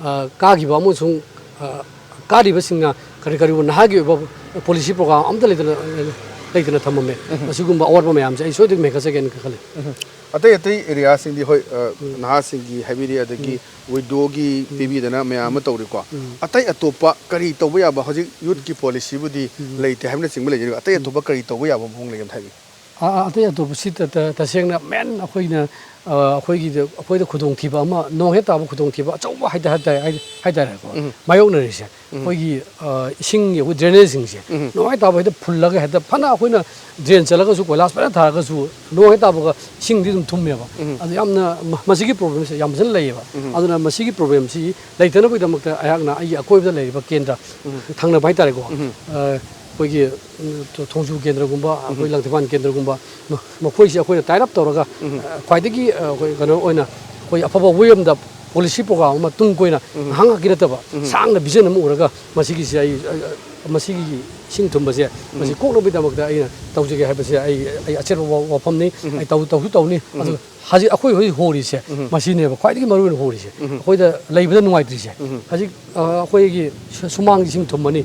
ꯑ, ꯀꯥꯈꯤꯕ ꯑꯃꯁꯨꯡ ꯑ, ꯀꯥꯔꯤꯕꯁꯤꯡꯅ ꯀꯔꯤ ꯀꯔꯤꯕꯨ ꯅꯍꯥꯒꯤ ꯑꯣꯏꯕ ꯄꯣꯂꯤꯁꯤ ꯄ꯭ꯔꯣꯒ꯭ꯔꯥꯝ ꯑꯝꯇ ꯂꯩꯇꯅ ꯂꯩꯇꯅ ꯊꯝꯃꯝꯃꯦ꯫ ꯃꯁꯤꯒꯨꯝꯕ ꯑꯋꯥꯠꯄ ꯃꯌꯥꯝꯁꯦ ꯑꯩ ꯁꯣꯏꯗꯅ ꯃꯦꯟꯈꯠꯆꯒꯦꯅ ꯈꯜꯂꯤ꯫ ꯑꯇꯩ ꯑꯇꯩ ꯑꯦꯔꯤꯌꯥꯁꯤꯡꯗꯤ ꯍꯣꯏ, ꯑ, ꯅꯍꯥꯁꯤꯡꯒꯤ ꯍꯥꯏꯕꯤꯔꯤ, ꯑꯗꯒꯤ ꯋꯤꯗꯣꯒꯤ ꯄꯤꯕꯤꯗꯅ ꯃꯌꯥꯝ ꯑꯃ ꯇꯧꯔꯤꯀꯣ꯫ ꯑꯇꯩ ꯑꯇꯣꯞꯄ ꯀꯔꯤ ꯇꯧꯕ ꯌꯥꯕ, ꯍꯧꯖꯤꯛ ꯌꯨꯠꯀꯤ ꯄꯣꯂꯤꯁꯤꯕꯨꯗꯤ ꯂꯩꯇꯦ ꯍꯥꯏꯕꯅꯆꯤꯡꯕ ꯂꯩꯖꯔꯤꯕ, ꯑꯇꯩ ꯑꯇꯣꯞꯄ ꯀꯔꯤ ꯇꯧꯕ ꯌꯥꯕ ꯃꯑꯣꯡ ꯂꯩꯒꯦ ꯑꯝꯇ ꯍꯥꯏꯕꯤꯌꯨ꯫ ꯑ, ꯑ, ꯑꯇꯩ ꯑꯇꯣꯞꯄꯁꯤ ꯇ- ꯇ- ꯇꯁꯦꯡꯅ ꯃꯦꯟ ꯑꯩꯈꯣꯏꯅ, ꯑ, ꯑꯩꯈꯣꯏꯒꯤꯗ ꯑꯩꯈꯣꯏꯗ ꯈꯨꯗꯣꯡꯊꯤꯕ ꯑꯃ, ꯅꯣꯡ ꯍꯦꯛ ꯇꯥꯕ ꯈꯨꯗꯣꯡꯊꯤꯕ ꯑꯆꯧꯕ ꯍꯥꯏꯇꯥꯔꯦ, ꯍꯥꯏꯇꯥꯔꯦ, ꯍꯥꯏꯇꯥꯔꯦꯀꯣ꯫ ꯃꯥꯌꯣꯛꯅꯔꯤꯁꯦ ꯑꯩꯈꯣꯏꯒꯤ, ꯑ, ꯏꯁꯤꯡꯒꯤ ꯑꯩꯈꯣꯏ ꯗ꯭ꯔꯦꯅꯦꯖꯁꯤꯡꯁꯦ ꯅꯣꯡ ꯍꯦꯛ ꯇꯥꯕ ꯍꯦꯛꯇ ꯐꯨꯜꯂꯒ ꯍꯦꯛꯇ ꯐꯅ ꯑꯩꯈꯣꯏꯅ ꯗ꯭ꯔꯦꯟ ꯆꯜꯂꯒꯁꯨ, ꯀꯣꯏꯂꯥꯁ ꯐꯖꯅ ꯊꯥꯔꯒꯁꯨ, ꯅꯣꯡ ꯍꯦꯛ ꯇꯥꯕꯒ ꯏꯁꯤꯡꯗꯤ ꯑꯗꯨꯝ ꯊꯨꯝꯃꯦꯕ꯫ ꯑꯗꯨ ꯌꯥꯝꯅ ꯃ- ꯃꯁꯤꯒꯤ ꯄ꯭ꯔꯣꯕ꯭ꯂꯦꯝꯁꯦ ꯌꯥꯝ ꯐꯖꯅ ꯂꯩꯌꯦꯕ꯫ ꯑꯗꯨꯅ ꯃꯁꯤꯒꯤ ꯄ꯭ꯔꯣꯕ꯭ꯂꯦꯝꯁꯤ ꯂꯩꯇꯅꯕꯒꯤꯗꯃꯛꯇ ꯑꯩꯍꯥꯛꯅ ꯑꯩꯒꯤ ꯑꯀꯣꯏꯕꯗ ꯂꯩꯔꯤꯕ ꯀꯦꯟꯗ꯭ꯔ ꯊꯪꯅꯕ ꯍꯥꯏꯇꯥꯔꯦꯀꯣ, ꯑ, ꯑꯩꯈꯣꯏꯒꯤ, ꯎꯝ, ꯊꯣꯡꯖꯨ ꯀꯦꯟꯗ꯭ꯔꯒꯨꯝꯕ, ꯑꯩꯈꯣꯏ ꯂꯪꯊꯕꯥꯜ ꯀꯦꯟꯗ꯭ꯔꯒꯨꯝꯕ, ꯃ- ꯃꯈꯣꯏꯁꯦ ꯑꯩꯈꯣꯏꯅ ꯇꯥꯏ ꯑꯞ ꯇꯧꯔꯒ, ꯑ, ꯈ꯭ꯋꯥꯏꯗꯒꯤ, ꯑ, ꯑꯩꯈꯣꯏ ꯀꯩꯅꯣ ꯑꯣꯏꯅ ꯑꯩꯈꯣꯏ ꯑꯐꯕ ꯋꯦ ꯑꯃꯗ ꯄꯣꯂꯤꯁꯤ ꯄ꯭ꯔꯣꯒ꯭ꯔꯥꯝ ꯑꯃ ꯇꯨꯡ ꯀꯣꯏꯅ ꯉꯥꯏꯍꯥꯛ ꯉꯥꯏꯍꯥꯛꯀꯤ ꯅꯠꯇꯕ ꯁꯥꯡꯅ ꯚꯤꯖꯟ ꯑꯃ ꯎꯔꯒ ꯃꯁꯤꯒꯤꯁꯦ ꯑꯩ, ꯑ, ꯑ, ꯃꯁꯤꯒꯤ ꯏꯁꯤꯡ ꯊꯨꯝꯕꯁꯦ ꯃꯁꯤ ꯀꯣꯛꯅꯕꯒꯤꯗꯃꯛꯇ ꯑꯩꯅ ꯇꯧꯖꯒꯦ ꯍꯥꯏꯕꯁꯦ ꯑꯩ, ꯑꯩ ꯑꯆꯦꯠꯄ ꯋꯥ- ꯋꯥꯐꯝꯅꯤ꯫ ꯑꯩ ꯇꯧ- ꯇꯧꯁꯨ ꯇꯧꯅꯤ꯫ ꯑꯗꯨ ꯍꯧꯖꯤꯛ ꯑꯩꯈꯣꯏ ꯍꯧꯖꯤꯛ ꯍꯣꯔꯤꯁꯦ ꯃꯁꯤꯅꯦꯕ ꯈ꯭ꯋꯥꯏꯗꯒꯤ ꯃꯔꯨꯑꯣꯏꯅ ꯍꯣꯔꯤꯁꯦ꯫ ꯑꯩꯈꯣꯏꯗ ꯂꯩꯕꯗ ꯅꯨꯡꯉꯥꯏꯇ꯭ꯔꯤꯁꯦ꯫ ꯍꯧꯖꯤꯛ, ꯑ, ꯑꯩꯈꯣꯏꯒꯤ ꯁꯨ- ꯁꯨꯃꯥꯡꯒꯤ ꯏꯁꯤꯡ ꯊꯨꯝꯃꯅꯤ꯫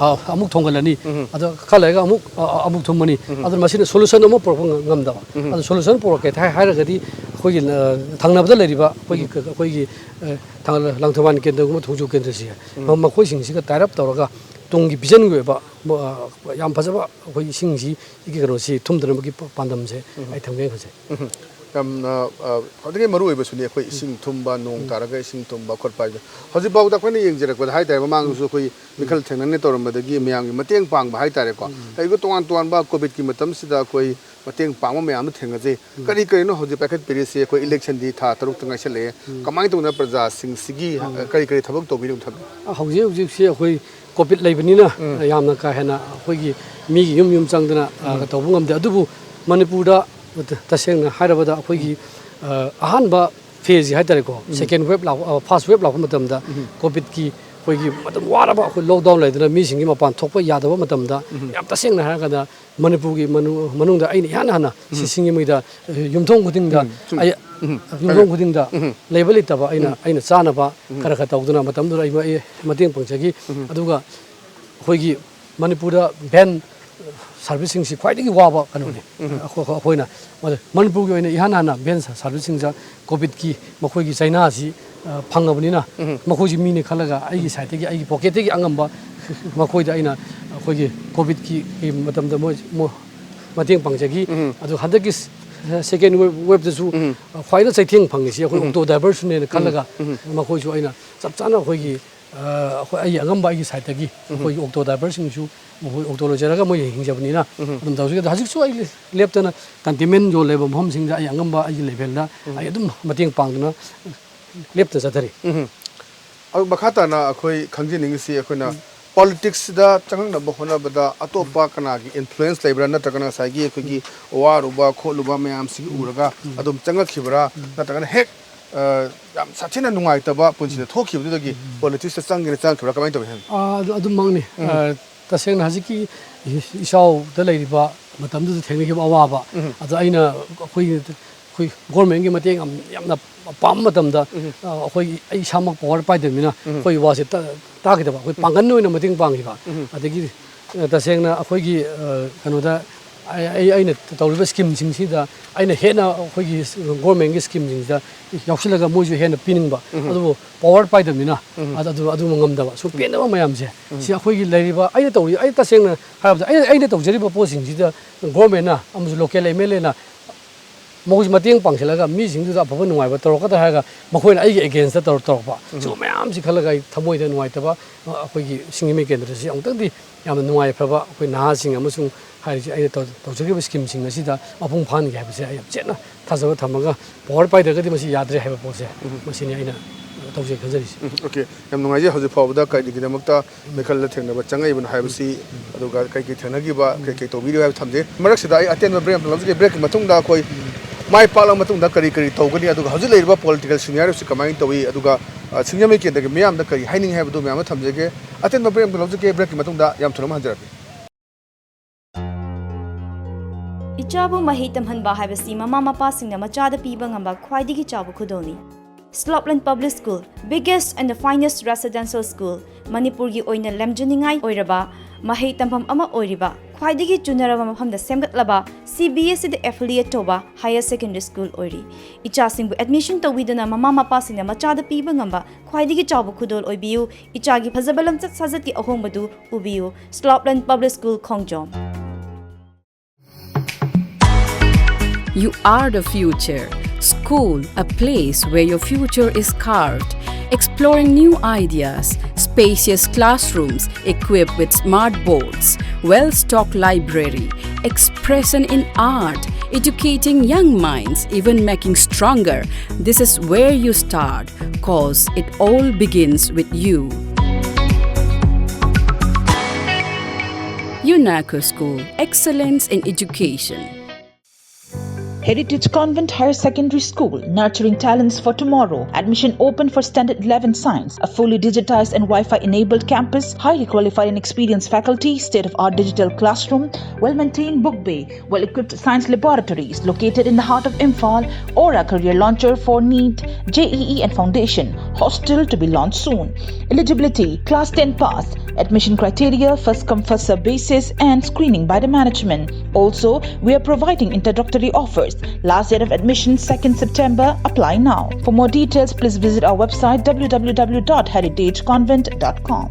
ꯑ, ꯑꯃꯨꯛ ꯊꯣꯡꯒꯠꯂꯅꯤ꯫ ꯑꯗꯣ ꯈꯔ ꯂꯩꯔꯒ ꯑꯃꯨꯛ, ꯑ, ꯑꯃꯨꯛ ꯊꯨꯝꯃꯅꯤ꯫ ꯑꯗꯨꯅ ꯃꯁꯤꯅ ꯁꯣꯂꯨꯁꯟ ꯑꯃ ꯄꯨꯔꯛꯄ ꯉ- ꯉꯝꯗꯕ꯫ ꯑꯗꯣ ꯁꯣꯂꯨꯁꯟ ꯄꯨꯔꯛꯀꯦ ꯍꯥꯏ- ꯍꯥꯏꯔꯒꯗꯤ ꯑꯩꯈꯣꯏꯒꯤ, ꯑ, ꯊꯪꯅꯕꯗ ꯂꯩꯔꯤꯕ ꯑꯩꯈꯣꯏꯒꯤ, ꯑꯩꯈꯣꯏꯒꯤ, ꯑ, ꯊꯪ- ꯂꯪꯊꯕꯥꯜ ꯀꯦꯟꯗ꯭ꯔꯒꯨꯝꯕ, ꯊꯣꯡꯖꯨ ꯀꯦꯟꯗ꯭ꯔꯁꯦ, ꯃ- ꯃꯈꯣꯏꯁꯤꯡꯁꯤꯒ ꯇꯥꯏ ꯑꯞ ꯇꯧꯔꯒ ꯇꯨꯡꯒꯤ ꯚꯤꯖꯟꯒꯤ ꯑꯣꯏꯕ, ꯃ- ꯑ, ꯌꯥꯝ ꯐꯖꯕ ꯑꯩꯈꯣꯏꯒꯤ ꯏꯁꯤꯡꯁꯤꯒꯤ ꯀꯩꯅꯣꯁꯤ ꯊꯨꯝꯗꯅꯕꯒꯤ ꯄ- ꯄꯥꯟꯗꯝꯁꯦ ꯑꯩ ꯊꯝꯒꯦꯅ ꯈꯟꯖꯩ꯫ ꯌꯥꯝꯅ, ꯑ, ꯈ꯭ꯋꯥꯏꯗꯒꯤ ꯃꯔꯨ ꯑꯣꯏꯕꯁꯨꯅꯤ ꯑꯩꯈꯣꯏ ꯏꯁꯤꯡ ꯊꯨꯝꯕ, ꯅꯣꯡ ꯇꯥꯔꯒ ꯏꯁꯤꯡ ꯊꯨꯝꯕ ꯈꯣꯠꯄ ꯍꯥꯏꯕꯁꯦ꯫ ꯍꯧꯖꯤꯛꯐꯥꯎꯗ ꯑꯩꯈꯣꯏꯅ ꯌꯦꯡꯖꯔꯛꯄꯗ ꯍꯥꯏꯇꯥꯔꯦ, ꯃꯃꯥꯡꯗꯁꯨ ꯑꯩꯈꯣꯏ ꯃꯤꯈꯜ ꯊꯦꯡꯅꯅꯤ ꯇꯧꯔꯝꯕꯗꯒꯤ ꯃꯌꯥꯝꯒꯤ ꯃꯇꯦꯡ ꯄꯥꯡꯕ ꯍꯥꯏꯇꯥꯔꯦꯀꯣ꯫ ꯀꯔꯤꯒꯨꯝꯕ ꯇꯣꯉꯥꯟ ꯇꯣꯉꯥꯟꯕ ꯀꯣꯚꯤꯗꯀꯤ ꯃꯇꯝꯁꯤꯗ ꯑꯩꯈꯣꯏ ꯃꯇꯦꯡ ꯄꯥꯡꯕ ꯃꯌꯥꯝ ꯑꯃ ꯊꯦꯡꯅꯖꯩ꯫ ꯀꯔꯤ ꯀꯔꯤꯅꯣ ꯍꯧꯖꯤꯛ ꯄꯥꯏꯈꯠꯄꯤꯔꯤꯁꯤ? ꯑꯩꯈꯣꯏ ꯏꯂꯦꯛꯁꯟꯗꯤ ꯊꯥ ꯇꯔꯨꯛꯇ ꯉꯥꯏꯁꯜꯂꯛꯑꯦ꯫ ꯀꯃꯥꯏꯅ ꯇꯧꯗꯅ ꯄ꯭ꯔꯖꯥꯁꯤꯡꯁꯤꯒꯤ, ꯑ, ꯀꯔꯤ ꯀꯔꯤ ꯊꯕꯛ ꯇꯧꯕꯤꯔꯤꯅꯣ ꯊꯝꯕꯤꯌꯨ꯫ ꯍꯧꯖꯤꯛ ꯍꯧꯖꯤꯛꯁꯤ ꯑꯩꯈꯣꯏ ꯀꯣꯚꯤꯗ ꯂꯩꯕꯅꯤꯅ ꯌꯥꯝꯅ ꯀꯥ ꯍꯦꯟꯅ ꯑꯩꯈꯣꯏꯒꯤ ꯃꯤꯒꯤ ꯌꯨꯝ ꯌꯨꯝ ꯆꯪꯗꯅ, ꯑ, ꯇꯧꯕ ꯉꯝꯗꯦ꯫ ꯑꯗꯨꯕꯨ ꯃꯅꯤꯄꯨꯔꯗ ꯇ- ꯇꯁꯦꯡꯅ ꯍꯥꯏꯔꯕꯗ ꯑꯩꯈꯣꯏꯒꯤ, ꯑ, ꯑꯍꯥꯟꯕ ꯐꯦꯖꯁꯤ ꯍꯥꯏꯇꯥꯔꯦꯀꯣ, ꯁꯦꯀꯦꯟ ꯋꯦꯕ ꯂꯥꯛꯄ, ꯑ, ꯐꯥꯔꯁ ꯋꯦꯕ ꯂꯥꯛꯄ ꯃꯇꯝꯗ ꯀꯣꯚꯤꯗꯀꯤ ꯑꯩꯈꯣꯏꯒꯤ ꯃꯇꯝ ꯋꯥꯔꯕ, ꯑꯩꯈꯣꯏ ꯂꯣꯛꯗꯥꯎꯟ ꯂꯩꯗꯅ ꯃꯤꯁꯤꯡꯒꯤ ꯃꯄꯥꯟ ꯊꯣꯛꯄ ꯌꯥꯗꯕ ꯃꯇꯝꯗ, ꯌꯥꯝ ꯇꯁꯦꯡꯅ ꯍꯥꯏꯔꯀꯥꯟꯗ ꯃꯅꯤꯄꯨꯔꯒꯤ ꯃꯅꯨ-, ꯃꯅꯨꯡꯗ ꯑꯩꯅ ꯏꯍꯥꯟ ꯍꯥꯟꯅ ꯁꯤ ꯁꯤꯡꯖꯃꯩꯗ, ꯑ, ꯌꯨꯝꯊꯣꯡ ꯈꯨꯗꯤꯡꯗ, ꯎꯝ, ꯆꯨꯝꯃꯤ꯫ ꯑꯩ, ꯎꯝ, ꯌꯨꯝꯊꯣꯡ ꯈꯨꯗꯤꯡꯗ ꯎꯝ, ꯂꯩꯕ ꯂꯩꯇꯕ ꯑꯩꯅ, ꯎꯝ, ꯑꯩꯅ ꯆꯥꯅꯕ ꯎꯝ, ꯈꯔ ꯈꯔ ꯇꯧꯗꯨꯅ ꯃꯇꯝꯗꯨꯗ ꯑꯩ, ꯑꯩ ꯃꯇꯦꯡ ꯄꯥꯡꯖꯈꯤ꯫ ꯎꯝ꯫ ꯑꯗꯨꯒ ꯑꯩꯈꯣꯏꯒꯤ ꯃꯅꯤꯄꯨꯔꯗ ꯚꯦꯟ ꯁꯥꯔꯚꯤꯁꯁꯤꯡꯁꯤ ꯈ꯭ꯋꯥꯏꯗꯒꯤ ꯋꯥꯕ ꯀꯩꯅꯣꯅꯤ꯫ ꯎꯝ꯫ ꯑꯩꯈꯣꯏ, ꯑꯩꯈꯣꯏꯅ ꯃꯅꯤꯄꯨꯔꯒꯤ ꯑꯣꯏꯅ ꯏꯍꯥꯟ ꯍꯥꯟꯅ ꯚꯦꯟ ꯁꯥꯔꯚꯤꯁꯁꯤꯡꯁꯤꯗ ꯀꯣꯚꯤꯗꯀꯤ ꯃꯈꯣꯏꯒꯤ ꯆꯩꯅꯥꯁꯤ, ꯑ, ꯐꯪꯉꯕꯅꯤꯅ, ꯎꯝ, ꯃꯈꯣꯏꯁꯤ ꯃꯤꯅꯤ ꯈꯜꯂꯒ ꯑꯩꯒꯤ ꯁꯥꯏꯠꯇꯒꯤ, ꯑꯩꯒꯤ ꯄꯣꯀꯦꯠꯇꯒꯤ ꯑꯉꯝꯕ ꯃꯈꯣꯏꯗ ꯑꯩꯅ ꯑꯩꯈꯣꯏꯒꯤ ꯀꯣꯚꯤꯗꯀꯤ ꯃꯇꯝꯗ ꯃꯣꯏ, ꯃꯣ-, ꯃꯇꯦꯡ ꯄꯥꯡꯖꯈꯤ꯫ ꯎꯝ꯫ ꯑꯗꯨ ꯍꯟꯗꯛꯀꯤ ꯁꯦꯀꯦꯟ ꯋꯦꯕ, ꯋꯦꯕꯇꯁꯨ, ꯎꯝ, ꯈ꯭ꯋꯥꯏꯗ ꯆꯩꯊꯦꯡ ꯐꯪꯉꯤꯁꯤ ꯑꯩꯈꯣꯏ, ꯎꯝ, ꯑꯣꯛꯇꯣ ꯗ꯭ꯔꯥꯏꯚꯔꯁꯨꯅꯦꯅ ꯈꯜꯂꯒ, ꯎꯝ, ꯃꯈꯣꯏꯁꯨ ꯑꯩꯅ ꯆꯞ ꯆꯥꯅ ꯑꯩꯈꯣꯏꯒꯤ, ꯑ, ꯑꯩꯈꯣꯏ, ꯑꯩꯒꯤ ꯑꯉꯝꯕ ꯑꯩꯒꯤ ꯁꯥꯏꯠꯇꯒꯤ, ꯎꯝ, ꯑꯩꯈꯣꯏꯒꯤ ꯑꯣꯛꯇꯣ ꯗ꯭ꯔꯥꯏꯚꯔꯁꯤꯡꯁꯨ ꯃꯈꯣꯏ ꯑꯣꯛꯇꯣ ꯂꯣꯏꯖꯔꯒ ꯃꯣꯏ ꯍꯤꯡꯖꯕꯅꯤꯅ, ꯎꯝ, ꯑꯗꯨꯝ ꯇꯧꯖꯒꯦ꯫ ꯑꯗꯣ ꯍꯧꯖꯤꯛꯁꯨ ꯑꯩ ꯂꯦꯞꯇꯅ ꯀꯟꯇꯦꯟꯃꯦꯟ ꯖꯣꯟ ꯂꯩꯕ ꯃꯐꯝꯁꯤꯡꯗ ꯑꯩ ꯑꯉꯝꯕ ꯑꯩꯒꯤ ꯂꯦꯚꯦꯜꯗ, ꯎꯝ, ꯑꯩ ꯑꯗꯨꯝ ꯃꯇꯦꯡ ꯄꯥꯡꯗꯨꯅ ꯂꯦꯞꯇ ꯆꯠꯊꯔꯤ꯫ ꯎꯝ꯫ ꯑꯗꯨ ꯃꯈꯥ ꯇꯥꯅ ꯑꯩꯈꯣꯏ ꯈꯪꯖꯅꯤꯡꯉꯤꯁꯤ, ꯑꯩꯈꯣꯏꯅ ꯎꯝ꯫ ꯄꯣꯂꯤꯇꯤꯛꯁꯇ ꯆꯪꯉꯛꯅꯕ ꯍꯣꯠꯅꯕꯗ ꯑꯇꯣꯞꯄ ꯀꯅꯥꯒꯤ ꯏꯟꯐ꯭ꯂꯨꯌꯦꯟꯁ ꯂꯩꯕ꯭ꯔꯥ, ꯅꯠꯇ꯭ꯔꯒꯅ ꯉꯁꯥꯏꯒꯤ ꯑꯩꯈꯣꯏꯒꯤ ꯋꯥꯔꯨꯕ ꯈꯣꯠꯂꯨꯕ ꯃꯌꯥꯝꯁꯤꯒꯤ ꯎꯔꯒ ꯎꯝ꯫ ꯑꯗꯨꯝ ꯆꯪꯉꯛꯈꯤꯕ꯭ꯔꯥ? ꯎꯝ꯫ ꯅꯠꯇ꯭ꯔꯒꯅ ꯍꯦꯛ, ꯑ, ꯌꯥꯝ ꯁꯥꯊꯤꯅ ꯅꯨꯡꯉꯥꯏꯇꯕ ꯄꯨꯟꯁꯤꯗ ꯎꯝ꯫ ꯊꯣꯛꯈꯤꯕꯗꯨꯗꯒꯤ ꯎꯝ꯫ ꯄꯣꯂꯤꯇꯤꯛꯁꯇ ꯆꯪꯒꯦꯅ ꯆꯪꯉꯛꯈꯤꯕ꯭ꯔꯥ? ꯀꯃꯥꯏꯅ ꯇꯧꯏ ꯍꯥꯏꯅ? ꯑꯥ, ꯑꯗꯨ, ꯑꯗꯨꯃꯛꯅꯤ꯫ ꯎꯝ꯫ ꯑ, ꯇꯁꯦꯡꯅ ꯍꯧꯖꯤꯛꯀꯤ ꯏꯆꯥꯎꯗ ꯂꯩꯔꯤꯕ ꯃꯇꯝꯗꯨꯗ ꯊꯦꯡꯅꯈꯤꯕ ꯑꯋꯥꯕ, ꯎꯝ꯫ ꯑꯗ ꯑꯩꯅ ꯑꯩꯈꯣꯏꯒꯤ ꯑꯩꯈꯣꯏ ꯒꯣꯔꯃꯦꯟꯒꯤ ꯃꯇꯦꯡ ꯌꯥꯝ, ꯌꯥꯝꯅ ꯄꯥꯝꯕ ꯃꯇꯝꯗ, ꯎꯝ꯫ ꯑ, ꯑꯩꯈꯣꯏꯒꯤ ꯑꯩ ꯏꯁꯥꯃꯛ ꯄꯋꯥꯔ ꯄꯥꯏꯗꯕꯅꯤꯅ, ꯎꯝ꯫ ꯑꯩꯈꯣꯏꯒꯤ ꯋꯥꯁꯦ ꯇ-, ꯇꯥꯈꯤꯗꯕ, ꯑꯩꯈꯣꯏ ꯎꯝ꯫ ꯄꯥꯡꯒꯜ ꯑꯣꯏꯅ ꯃꯇꯦꯡ ꯄꯥꯡꯈꯤꯕ꯫ ꯎꯝ꯫ ꯑꯗꯒꯤ, ꯑ, ꯇꯁꯦꯡꯅ ꯑꯩꯈꯣꯏꯒꯤ, ꯑ, ꯀꯩꯅꯣꯗ ꯑꯩ, ꯑꯩ, ꯑꯩꯅ ꯇꯧꯔꯤꯕ ꯁ꯭ꯀꯤꯝꯁꯤꯡꯁꯤꯗ ꯑꯩꯅ ꯍꯦꯟꯅ ꯑꯩꯈꯣꯏꯒꯤ ꯒꯣꯔꯃꯦꯟꯒꯤ ꯁ꯭ꯀꯤꯝꯁꯤꯡꯁꯤꯗ ꯌꯥꯎꯁꯤꯜꯂꯒ ꯃꯣꯏꯁꯨ ꯍꯦꯟꯅ ꯄꯤꯅꯤꯡꯕ, ꯎꯝ꯫ ꯑꯗꯨꯕꯨ ꯄꯋꯥꯔ ꯄꯥꯏꯗꯕꯅꯤꯅ, ꯎꯝ꯫ ꯑꯗꯨ, ꯑꯗꯨ, ꯑꯗꯨ ꯉꯝꯗꯕ, ꯁꯨꯝ ꯄꯦꯟꯗꯕ ꯃꯌꯥꯝꯁꯦ, ꯎꯝ꯫ ꯁꯤ ꯑꯩꯈꯣꯏꯒꯤ ꯂꯩꯔꯤꯕ, ꯑꯩꯅ ꯇꯧꯔꯤ, ꯑꯩ ꯇꯁꯦꯡꯅ ꯍꯥꯏꯔꯕꯗ ꯑꯩꯅ, ꯑꯩꯅ ꯇꯧꯖꯔꯤꯕ ꯄꯣꯠꯁꯤꯡꯁꯤꯗ ꯒꯣꯔꯃꯦꯟꯅ ꯑꯃꯁꯨꯡ ꯂꯣꯀꯦꯜ ꯑꯦꯝ ꯑꯦꯜ ꯑꯦꯅ ꯃꯈꯣꯏꯁꯨ ꯃꯇꯦꯡ ꯄꯥꯡꯁꯤꯜꯂꯒ ꯃꯤꯁꯤꯡꯗꯨꯗ ꯑꯐꯕ ꯅꯨꯡꯉꯥꯏꯕ ꯇꯧꯔꯛꯀꯗ꯭ꯔꯥ ꯍꯥꯏꯔꯒ ꯃꯈꯣꯏꯅ ꯑꯩꯒꯤ ꯑꯦꯒꯦꯟꯁꯇ ꯇꯧꯔ-, ꯇꯧꯔꯛꯄ꯫ ꯎꯝ꯫ ꯁꯤꯒꯨꯝꯕ ꯃꯌꯥꯝꯁꯤ ꯈꯜꯂꯒ ꯑꯩ ꯊꯃꯣꯏꯗ ꯅꯨꯡꯉꯥꯏꯇꯕ, ꯑ, ꯑꯩꯈꯣꯏꯒꯤ ꯁꯤꯡꯖꯃꯩ ꯀꯦꯟꯗ꯭ꯔꯁꯤ ꯑꯃꯨꯛꯇꯪꯗꯤ ꯌꯥꯝꯅ ꯅꯨꯡꯉꯥꯏꯐꯕ ꯑꯩꯈꯣꯏ ꯅꯍꯥꯁꯤꯡ ꯑꯃꯁꯨꯡ ꯍꯥꯏꯔꯤꯁꯤ ꯑꯩꯅ ꯇꯧ-, ꯇꯧꯖꯈꯤꯕ ꯁ꯭ꯀꯤꯝꯁꯤꯡ ꯑꯁꯤꯗ ꯃꯄꯨꯡ ꯐꯥꯍꯟꯒꯦ ꯍꯥꯏꯕꯁꯦ ꯑꯩ ꯌꯥꯝ ꯆꯦꯠꯅ ꯊꯥꯖꯕ ꯊꯝꯃꯒ ꯄꯋꯥꯔ ꯄꯥꯏꯗ꯭ꯔꯒꯗꯤ ꯃꯁꯤ ꯌꯥꯗ꯭ꯔꯦ ꯍꯥꯏꯕ ꯄꯣꯠꯁꯦ, ꯎꯝ꯫ ꯃꯁꯤꯅꯤ ꯑꯩꯅ ꯇꯧꯖꯩ ꯈꯟꯖꯔꯤꯁꯤ꯫ ꯎꯝ, ꯑꯣꯀꯦ꯫ ꯌꯥꯝ ꯅꯨꯡꯉꯥꯏꯖꯩ꯫ ꯍꯧꯖꯤꯛ ꯐꯥꯎꯕꯗ ꯀꯔꯤꯒꯤꯗꯃꯛꯇ ꯃꯩꯈꯜꯗ ꯊꯦꯡꯅꯕ ꯆꯪꯉꯛꯏꯕꯅꯣ ꯍꯥꯏꯕꯁꯤ, ꯑꯗꯨꯒ ꯀꯩ ꯀꯩ ꯊꯦꯡꯅꯈꯤꯕ, ꯀꯩ ꯀꯩ ꯇꯧꯕꯤꯔꯤꯕ ꯍꯥꯏꯕ ꯊꯝꯖꯩ꯫ ꯃꯔꯛꯁꯤꯗ ꯑꯩ ꯑꯇꯦꯟꯕ ꯕ꯭ꯔꯦꯛ ꯑꯃ ꯂꯧꯖꯒꯦ꯫ ꯕ꯭ꯔꯦꯛꯀꯤ ꯃꯇꯨꯡꯗ ꯑꯩꯈꯣꯏ ꯃꯥꯏ ꯄꯥꯛꯂꯕ ꯃꯇꯨꯡꯗ ꯀꯔꯤ ꯀꯔꯤ ꯇꯧꯒꯅꯤ, ꯑꯗꯨꯒ ꯍꯧꯖꯤꯛ ꯂꯩꯔꯤꯕ political scenario ꯁꯤ ꯀꯃꯥꯏꯅ ꯇꯧꯏ, ꯑꯗꯨꯒ, ꯑ, ꯁꯤꯡꯖꯃꯩ ꯀꯦꯟꯗ꯭ꯔꯒꯤ ꯃꯤꯌꯥꯝꯗ ꯀꯔꯤ ꯍꯥꯏꯅꯤꯡꯉꯤ ꯍꯥꯏꯕꯗꯨ ꯃꯌꯥꯝ ꯑꯃ ꯊꯝꯖꯒꯦ꯫ ꯑꯇꯦꯟꯕ break ꯑꯃ ꯂꯧꯖꯒꯦ꯫ Break ꯀꯤ ꯃꯇꯨꯡꯗ ꯌꯥꯝ ꯊꯨꯅ ꯑꯃ ꯍꯟꯖꯔꯛꯀꯦ꯫ ꯏꯆꯥꯕꯨ ꯃꯍꯩ ꯇꯝꯍꯟꯕ ꯍꯥꯏꯕꯁꯤ ꯃꯃꯥ ꯃꯄꯥꯁꯤꯡꯅ ꯃꯆꯥꯗ ꯄꯤꯕ ꯉꯝꯕ ꯈ꯭ꯋꯥꯏꯗꯒꯤ ꯆꯥꯎꯕ ꯈꯨꯗꯣꯜꯅꯤ꯫ Slopeland Public School, biggest and the finest residential school, ꯃꯅꯤꯄꯨꯔꯒꯤ ꯑꯣꯏꯅ ꯂꯝꯖꯤꯡꯅꯤꯡꯉꯥꯏ ꯑꯣꯏꯔꯕ ꯃꯍꯩ ꯇꯝꯐꯝ ꯑꯃ ꯑꯣꯏꯔꯤꯕ, ꯈ꯭ꯋꯥꯏꯗꯒꯤ ꯆꯨꯅꯔꯕ ꯃꯐꯝꯗ ꯁꯦꯝꯒꯠꯂꯕ, C B S E ꯗ affiliate ꯇꯧꯕ higher secondary school ꯑꯣꯏꯔꯤ꯫ ꯏꯆꯥꯁꯤꯡꯕꯨ admission ꯇꯧꯕꯤꯗꯨꯅ ꯃꯃꯥ ꯃꯄꯥꯁꯤꯡꯅ ꯃꯆꯥꯗ ꯄꯤꯕ ꯉꯝꯕ ꯈ꯭ꯋꯥꯏꯗꯒꯤ ꯆꯥꯎꯕ ꯈꯨꯗꯣꯜ ꯑꯣꯏꯕꯤꯌꯨ꯫ ꯏꯆꯥꯒꯤ ꯐꯖꯕ ꯂꯝꯆꯠ ꯁꯥꯖꯠꯀꯤ ꯑꯍꯣꯡꯕꯗꯨ ꯎꯕꯤꯌꯨ꯫ Slopeland Public School, Khongjom. You are the future. School, a place where your future is carved. Exploring new ideas, spacious classrooms equipped with smart boards, well-stocked library, expression in art, educating young minds, even making stronger. This is where you start, 'cause it all begins with you. UNACO School, excellence in education. Heritage Convent Higher Secondary School, nurturing talents for tomorrow. Admission open for Standard eleven Science. A fully digitized and Wi-Fi enabled campus, highly qualified and experienced faculty, state-of-art digital classroom, well-maintained book bay, well-equipped science laboratories located in the heart of Imphal, Aura Career Launcher for NEET, JEE and Foundation. Hostel to be launched soon. Eligibility, Class ten pass. Admission criteria, first come, first serve basis and screening by the management. Also, we are providing introductory offers. Last date of admission, second September. Apply now. For more details, please visit our website, www.heritageconvent.com.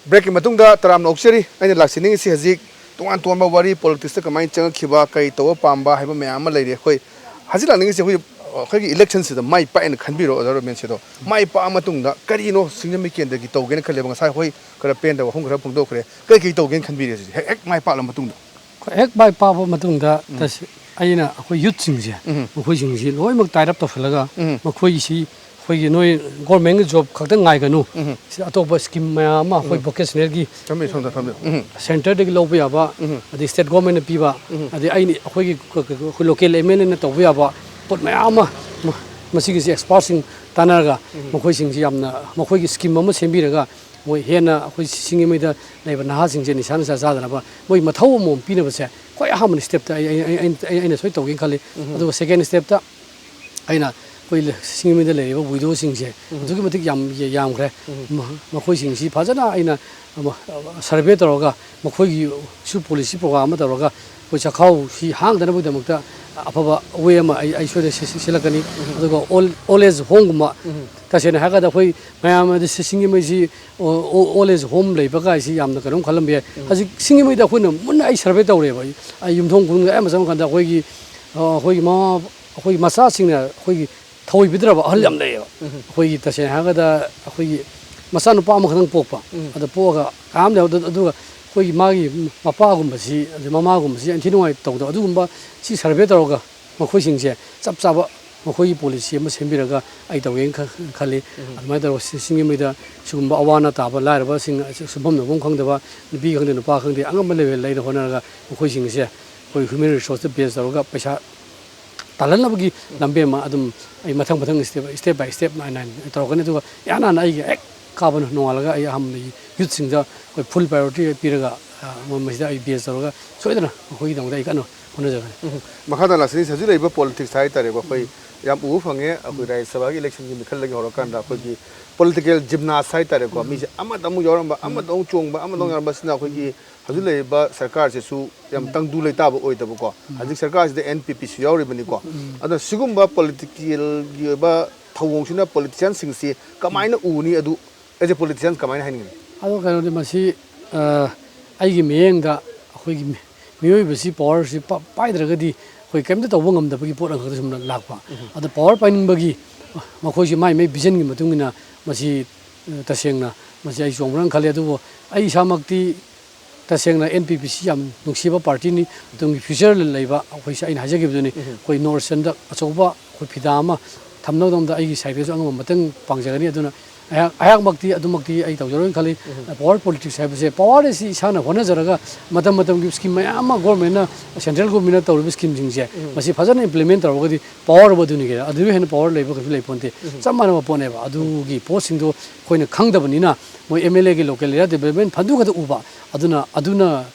Break ꯀꯤ ꯃꯇꯨꯡꯗ ꯇꯔꯥꯝꯅ ꯑꯣꯛꯆꯔꯤ꯫ ꯑꯩꯅ ꯂꯥꯛꯆꯅꯤꯡꯉꯤꯁꯤ ꯍꯧꯖꯤꯛ ꯇꯣꯉꯥꯟ ꯇꯣꯉꯥꯟꯕ ꯋꯥꯔꯤ, politics ꯇ ꯀꯃꯥꯏꯅ ꯆꯪꯉꯛꯈꯤꯕ, ꯀꯔꯤ ꯇꯧꯕ ꯄꯥꯝꯕ ꯍꯥꯏꯕ ꯃꯌꯥꯝ ꯑꯃ ꯂꯩꯔꯤ꯫ ꯑꯩꯈꯣꯏ ꯍꯧꯖꯤꯛ ꯂꯥꯛꯅꯤꯡꯉꯤꯁꯦ ꯑꯩꯈꯣꯏ, ꯑꯩꯈꯣꯏꯒꯤ election ꯁꯤꯗ ꯃꯥꯏ ꯄꯥꯛꯑꯦꯅ ꯈꯟꯕꯤꯔꯣ, ꯑꯣꯖꯥ ꯔꯣꯃꯦꯟ꯫ ꯁꯤꯗꯣ ꯃꯥꯏ ꯄꯥꯛꯑ ꯃꯇꯨꯡꯗ ꯀꯔꯤꯅꯣ ꯁꯤꯡꯖꯃꯩ ꯀꯦꯟꯗ꯭ꯔꯒꯤ ꯇꯧꯒꯦꯅ ꯈꯜꯂꯦꯕ? ꯉꯁꯥꯏ ꯑꯩꯈꯣꯏ ꯈꯔ ꯄꯦꯟꯗꯕ ꯋꯥꯐꯝ ꯈꯔ ꯐꯣꯡꯗꯣꯛꯈ꯭ꯔꯦ꯫ ꯀꯔꯤ ꯀꯔꯤ ꯇꯧꯒꯦꯅ ꯈꯟꯕꯤꯔꯦ ꯍꯧꯖꯤꯛ ꯍꯦꯛ, ꯍꯦꯛ ꯃꯥꯏ ꯄꯥꯛꯂ ꯃꯇꯨꯡꯗ? ꯍꯦꯛ ꯃꯥꯏ ꯄꯥꯛꯄ ꯃꯇꯨꯡꯗ ꯎꯝ꯫ ꯇꯁ-, ꯑꯩꯅ ꯑꯩꯈꯣꯏ youth ꯁꯤꯡꯁꯦ, ꯎꯝ꯫ ꯃꯈꯣꯏꯁꯤꯡꯁꯤ ꯂꯣꯏꯅꯃꯛ tie up ꯇꯧꯁꯤꯜꯂꯒ ꯎꯝ꯫ ꯃꯈꯣꯏꯒꯤꯁꯤ ꯑꯩꯈꯣꯏꯒꯤ ꯅꯣꯏ ꯒꯣꯔꯃꯦꯟꯒꯤ ꯖꯣꯕ ꯈꯛꯇ ꯉꯥꯏꯒꯅꯨ꯫ ꯁꯤ ꯑꯇꯣꯞꯄ ꯁ꯭ꯀꯤꯝ ꯃꯌꯥꯝ ꯑꯃ ꯑꯩꯈꯣꯏ ꯚꯣꯀꯦꯁꯅꯦꯜꯒꯤ ꯁꯦꯟꯇꯔꯗꯒꯤ ꯂꯧꯕ ꯌꯥꯕ, ꯑꯗꯩ ꯁ꯭ꯇꯦꯠ ꯒꯣꯔꯃꯦꯟꯅ ꯄꯤꯕ, ꯑꯗꯩ ꯑꯩꯅ ꯑꯩꯈꯣꯏꯒꯤ ꯑꯩꯈꯣꯏ ꯂꯣꯀꯦꯜ ꯑꯦꯝ ꯑꯦꯜ ꯑꯦꯅ ꯇꯧꯕ ꯌꯥꯕ ꯄꯣꯠ ꯃꯌꯥꯝ ꯑꯃ ꯃꯁꯤꯒꯤꯁꯤ ꯑꯦꯛꯁꯄꯥꯔꯠꯁꯤꯡ ꯇꯥꯟꯅꯔꯒ ꯃꯈꯣꯏꯁꯤꯡꯁꯤ ꯌꯥꯝꯅ, ꯃꯈꯣꯏꯒꯤ ꯁ꯭ꯀꯤꯝ ꯑꯃ ꯁꯦꯝꯕꯤꯔꯒ ꯃꯣꯏ ꯍꯦꯟꯅ ꯑꯩꯈꯣꯏ ꯁꯤꯡꯖꯃꯩꯗ ꯂꯩꯕ ꯅꯍꯥꯁꯤꯡꯁꯦ ꯅꯤꯁꯥ ꯅꯤꯁꯥ ꯆꯥꯗꯅꯕ ꯃꯣꯏ ꯃꯊꯧ ꯑꯃꯃꯝ ꯄꯤꯅꯕꯁꯦ ꯈ꯭ꯋꯥꯏ ꯑꯍꯥꯟꯕ ꯁ꯭ꯇꯦꯞꯇ ꯑꯩ, ꯑꯩ, ꯑꯩ, ꯑꯩ, ꯑꯩꯅ ꯁꯣꯏ ꯇꯧꯒꯦꯅ ꯈꯜꯂꯤ꯫ ꯑꯗꯨꯒ ꯁꯦꯀꯦꯟ ꯁ꯭ꯇꯦꯞꯇ ꯑꯩꯅ ꯑꯩꯈꯣꯏ ꯁꯤꯡꯖꯃꯩꯗ ꯂꯩꯔꯤꯕ ꯋꯤꯗꯣꯁꯤꯡꯁꯦ ꯑꯗꯨꯛꯀꯤ ꯃꯇꯤꯛ ꯌꯥꯝ, ꯌꯥꯝꯈ꯭ꯔꯦ꯫ ꯃ-, ꯃꯈꯣꯏꯁꯤꯡꯁꯤ ꯐꯖꯅ ꯑꯩꯅ, ꯑꯃ, ꯁꯔꯚꯦ ꯇꯧꯔꯒ ꯃꯈꯣꯏꯒꯤꯁꯨ ꯄꯣꯂꯤꯁꯤ ꯄ꯭ꯔꯣꯒ꯭ꯔꯥꯝ ꯑꯃ ꯇꯧꯔꯒ ꯑꯩꯈꯣꯏ ꯆꯥꯛꯈꯥꯎꯁꯤ ꯍꯥꯡꯗꯅꯕꯒꯤꯗꯃꯛꯇ ꯑꯐꯕ ꯋꯦ ꯑꯃ ꯑꯩ, ꯑꯩ ꯁꯣꯏꯗꯅ ꯁꯤ-, ꯁꯤ-, ꯁꯤꯜꯂꯛꯀꯅꯤ꯫ ꯑꯗꯨꯒ ꯑꯣꯜ, ꯑꯣꯜ ꯑꯦꯖ ꯍꯣꯝꯒꯨꯝꯕ, ꯇꯁꯦꯡꯅ ꯍꯥꯏꯔꯀꯥꯟꯗ ꯑꯩꯈꯣꯏ ꯃꯌꯥꯝ ꯑꯗꯤ ꯁꯤ-, ꯁꯤꯡꯖꯃꯩꯁꯤ ꯑꯣ-, ꯑꯣ-, ꯑꯣꯜ ꯑꯦꯖ ꯍꯣꯝ ꯂꯩꯕ ꯀꯥꯏꯁꯤ ꯌꯥꯝꯅ ꯀꯩꯅꯣꯝ ꯈꯜꯂꯝꯕ ꯌꯥꯏ꯫ ꯍꯧꯖꯤꯛ ꯁꯤꯡꯖꯃꯩꯗ ꯑꯩꯈꯣꯏꯅ ꯃꯨꯟꯅ ꯑꯩ ꯁꯔꯚꯦ ꯇꯧꯔꯦꯕ꯫ ꯑꯩ, ꯑꯩ ꯌꯨꯝꯊꯣꯡ ꯈꯨꯗꯤꯡꯗ ꯑꯌꯥꯝꯕ ꯆꯪꯕ ꯀꯥꯟꯗ ꯑꯩꯈꯣꯏꯒꯤ, ꯑ, ꯑꯩꯈꯣꯏꯒꯤ ꯃꯃꯥ, ꯑꯩꯈꯣꯏꯒꯤ ꯃꯆꯥꯁꯤꯡꯅ ꯑꯩꯈꯣꯏꯒꯤ ꯊꯧꯑꯣꯏꯕꯤꯗ꯭ꯔꯕ ꯑꯍꯜ ꯌꯥꯝ ꯂꯩꯌꯦꯕ꯫ ꯑꯩꯈꯣꯏꯒꯤ ꯇꯁꯦꯡꯅ ꯍꯥꯏꯔꯒꯗ ꯑꯩꯈꯣꯏꯒꯤ ꯃꯆꯥꯅꯨꯄꯥ ꯑꯃꯈꯛꯇꯪ ꯄꯣꯛꯄ, ꯑꯗ ꯄꯣꯛꯑꯒ ꯀꯅꯥꯝ ꯂꯩꯍꯧꯗ-, ꯑꯗꯨꯒ ꯑꯩꯈꯣꯏꯒꯤ ꯃꯥꯒꯤ ꯃꯄꯥꯒꯨꯝꯕꯁꯤ ꯑꯗꯩ ꯃꯃꯥꯒꯨꯝꯕꯁꯤ ꯌꯥꯝ ꯊꯤ ꯅꯨꯡꯉꯥꯏ ꯇꯧꯗꯕ, ꯑꯗꯨꯒꯨꯝꯕ ꯁꯤ ꯁꯔꯚꯦ ꯇꯧꯔꯒ ꯃꯈꯣꯏꯁꯤꯡꯁꯦ ꯆꯞ ꯆꯥꯕ ꯃꯈꯣꯏꯒꯤ ꯄꯣꯂꯤꯁꯤ ꯑꯃ ꯁꯦꯝꯕꯤꯔꯒ ꯑꯩ ꯇꯧꯒꯦꯅ ꯈ-, ꯈꯜꯂꯤ꯫ ꯑꯗꯨꯃꯥꯏꯅ ꯇꯧꯔꯒ ꯁꯤ-, ꯁꯤꯡꯖꯃꯩꯗ ꯁꯤꯒꯨꯝꯕ ꯑꯋꯥ ꯑꯅꯥ ꯇꯥꯕ ꯂꯥꯏꯔꯕꯁꯤꯡ, ꯁꯨꯐꯝ ꯅꯣꯝꯐꯝ ꯈꯪꯗꯕ ꯅꯨꯄꯤ ꯈꯪꯗꯦ ꯅꯨꯄꯥ ꯈꯪꯗꯦ ꯑꯉꯝꯕ ꯂꯦꯚꯦꯜ ꯂꯩꯅ ꯍꯣꯠꯅꯔꯒ ꯃꯈꯣꯏꯁꯤꯡꯁꯦ ꯑꯩꯈꯣꯏ ꯍ꯭ꯌꯨꯃꯦꯟ ꯔꯤꯁꯣꯔꯁꯇ ꯕꯦꯖ ꯇꯧꯔꯒ ꯄꯩꯁꯥ ꯇꯥꯜꯍꯟꯅꯕꯒꯤ ꯂꯝꯕꯦꯟ ꯑꯃ ꯑꯗꯨꯝ ꯑꯩ ꯃꯊꯪ ꯃꯊꯪ ꯁ꯭ꯇꯦꯞ, ꯁ꯭ꯇꯦꯞ ꯕꯥꯏ ꯁ꯭ꯇꯦꯞ ꯅꯥꯏꯅ ꯅꯥꯏꯅ ꯇꯧꯔꯛꯀꯅꯤ꯫ ꯑꯗꯨꯒ ꯏꯍꯥꯟ ꯍꯥꯟꯅ ꯑꯩꯒꯤ ꯍꯦꯛ ꯀꯥꯕ ꯅꯣꯡꯉꯥꯜꯂꯒ ꯑꯩ ꯑꯍꯥꯟꯕꯗꯒꯤ ꯌꯨꯠꯁꯤꯡꯗ ꯑꯩꯈꯣꯏ ꯐꯨꯜ ꯄ꯭ꯔꯥꯏꯌꯣꯔꯤꯇꯤ ꯄꯤꯔꯒ, ꯑ, ꯃ-, ꯃꯁꯤꯗ ꯑꯩ ꯕꯦꯖ ꯇꯧꯔꯒ ꯁꯣꯏꯗꯅ ꯃꯈꯣꯏꯒꯤꯗꯃꯛꯇ ꯑꯩ ꯀꯟꯅ ꯍꯣꯠꯅꯖꯒꯅꯤ꯫ ꯎꯝ꯫ ꯃꯈꯥ ꯇꯥꯅ ꯂꯥꯛꯆꯅꯤ, ꯍꯧꯖꯤꯛ ꯂꯩꯔꯤꯕ ꯄꯣꯂꯤꯇꯤꯛꯁ ꯍꯥꯏꯇꯥꯔꯦꯀꯣ, ꯑꯩꯈꯣꯏ ꯌꯥꯝ ꯎꯕ ꯐꯪꯉꯦ꯫ ꯑꯩꯈꯣꯏ ꯔꯥꯖ꯭ꯌ ꯁꯚꯥꯒꯤ ꯏꯂꯦꯛꯁꯟꯒꯤ ꯃꯤꯈꯜꯗꯒꯤ ꯍꯧꯔꯀꯥꯟꯗ ꯑꯩꯈꯣꯏꯒꯤ ꯄꯣꯂꯤꯇꯤꯀꯦꯜ ꯖꯤꯝꯅꯥꯁ ꯍꯥꯏꯇꯥꯔꯦꯀꯣ, ꯃꯤꯁꯦ ꯑꯃꯗ ꯑꯃꯨꯛ ꯌꯥꯎꯔꯝꯕ, ꯑꯃꯗ ꯑꯃꯨꯛ ꯆꯣꯡꯕ, ꯑꯃꯗ ꯑꯃꯨꯛ ꯌꯥꯎꯔꯝꯕ, ꯁꯤꯅ ꯑꯩꯈꯣꯏꯒꯤ ꯍꯧꯖꯤꯛ ꯂꯩꯔꯤꯕ ꯁꯔꯀꯥꯔꯁꯤꯁꯨ ꯌꯥꯝ ꯇꯪꯗꯨ ꯂꯩꯇꯥꯕ ꯑꯣꯏꯗꯕꯀꯣ꯫ ꯍꯧꯖꯤꯛ ꯁꯔꯀꯥꯔꯁꯤꯗ ꯑꯦꯟ ꯄꯤ ꯄꯤꯁꯨ ꯌꯥꯎꯔꯤꯕꯅꯤꯀꯣ꯫ ꯑꯗꯨꯅ ꯁꯤꯒꯨꯝꯕ ꯄꯣꯂꯤꯇꯤꯀꯦꯜꯒꯤ ꯑꯣꯏꯕ ꯊꯧꯑꯣꯡꯁꯤꯅ ꯄꯣꯂꯤꯇꯤꯁꯤꯌꯥꯟꯁꯤꯡꯁꯤ ꯀꯃꯥꯏꯅ ꯎꯅꯤ? ꯑꯗꯨ ꯑꯦꯖ ꯑꯦ ꯄꯣꯂꯤꯇꯤꯁꯤꯌꯥꯟ ꯀꯃꯥꯏꯅ ꯍꯥꯏꯅꯤꯡꯒꯅꯤ? ꯑꯗꯣ ꯀꯩꯅꯣꯗꯤ ꯃꯁꯤ, ꯑ, ꯑꯩꯒꯤ ꯃꯤꯠꯌꯦꯡꯗ ꯑꯩꯈꯣꯏꯒꯤ ꯃꯤ-, ꯃꯤꯑꯣꯏꯕꯁꯤ ꯄꯋꯥꯔꯁꯤ ꯄ-, ꯄꯥꯏꯗ꯭ꯔꯒꯗꯤ ꯑꯩꯈꯣꯏ ꯀꯔꯤꯝꯇ ꯇꯧꯕ ꯉꯝꯗꯕꯒꯤ ꯄꯣꯠ ꯑꯃꯈꯛꯇ ꯁꯨꯝ ꯂꯥꯛꯄ꯫ ꯑꯗꯣ ꯄꯋꯥꯔ ꯄꯥꯏꯅꯤꯡꯕꯒꯤ ꯃꯈꯣꯏꯁꯤ ꯃꯥꯏ ꯃꯥꯏ ꯚꯤꯖꯟꯒꯤ ꯃꯇꯨꯡ ꯏꯟꯅ ꯃꯁꯤ, ꯑ, ꯇꯁꯦꯡꯅ ꯃꯁꯤ ꯑꯩ ꯆꯣꯡꯕ꯭ꯔꯥꯅ ꯈꯜꯂꯤ꯫ ꯑꯗꯨꯕꯨ ꯑꯩ ꯏꯁꯥꯃꯛꯇꯤ ꯇꯁꯦꯡꯅ ꯑꯦꯟ ꯄꯤ ꯄꯤ ꯁꯤ ꯌꯥꯝ ꯅꯨꯡꯁꯤꯕ ꯄꯥꯔꯇꯤꯅꯤ꯫ ꯇꯨꯡꯒꯤ ꯐ꯭ꯌꯨꯆꯔ ꯂꯩꯕ ꯑꯩꯈꯣꯏꯁꯦ ꯑꯩꯅ ꯍꯥꯏꯖꯈꯤꯕꯗꯨꯅꯤ, ꯑꯩꯈꯣꯏ ꯅꯣꯔꯠ ꯏꯁꯇꯔꯟꯗ ꯑꯆꯧꯕ ꯑꯩꯈꯣꯏ ꯐꯤꯗꯥ ꯑꯃ ꯊꯝꯅꯕꯗ ꯑꯩꯒꯤ ꯁꯥꯏꯠꯇꯁꯨ ꯑꯉꯝꯕ ꯃꯇꯦꯡ ꯄꯥꯡꯖꯒꯅꯤ꯫ ꯑꯗꯨꯅ ꯑꯩꯍꯥꯛ ꯑꯩꯍꯥꯛꯃꯛꯇꯤ ꯑꯗꯨꯃꯛꯇꯤ ꯑꯩ ꯇꯧꯖꯔꯣꯏꯅ ꯈꯜꯂꯤ꯫ ꯄꯋꯥꯔ ꯄꯣꯂꯤꯇꯤꯛꯁ ꯍꯥꯏꯕꯁꯦ, ꯄꯋꯥꯔ ꯑꯁꯤ ꯏꯁꯥꯅ ꯍꯣꯠꯅꯖꯔꯒ ꯃꯇꯝ ꯃꯇꯝꯒꯤ ꯁ꯭ꯀꯤꯝ ꯃꯌꯥꯝ ꯑꯃ ꯒꯣꯔꯃꯦꯟꯅ, ꯁꯦꯟꯇ꯭ꯔꯦꯜ ꯒꯣꯔꯃꯦꯟꯅ ꯇꯧꯔꯤꯕ ꯁ꯭ꯀꯤꯝꯁꯤꯡꯁꯦ ꯃꯁꯤ ꯐꯖꯅ ꯏꯝꯄ꯭ꯂꯤꯃꯦꯟ ꯇꯧꯔꯒꯗꯤ ꯄꯋꯥꯔ ꯑꯗꯨꯅꯤ ꯀꯩꯅꯣ, ꯑꯗꯨꯗꯒꯤ ꯍꯦꯟꯅ ꯄꯋꯥꯔ ꯂꯩꯕ ꯀꯩꯁꯨ ꯂꯩꯄꯣꯟꯇꯦ꯫ ꯆꯞ ꯃꯥꯟꯅꯕ ꯄꯣꯠꯅꯦꯕ꯫ ꯑꯗꯨꯒꯤ ꯄꯣꯠꯁꯤꯡꯗꯣ ꯑꯩꯈꯣꯏꯅ ꯈꯪꯗꯕꯅꯤꯅ ꯃꯣꯏ ꯑꯦꯝ ꯑꯦꯜ ꯑꯦꯒꯤ ꯂꯣꯀꯦꯜ ꯑꯦꯔꯤꯌꯥ ꯗꯦꯕꯂꯞꯃꯦꯟ ꯐꯟꯗꯨ ꯈꯛꯇ ꯎꯕ, ꯑꯗꯨꯅ ꯑꯗꯨꯅ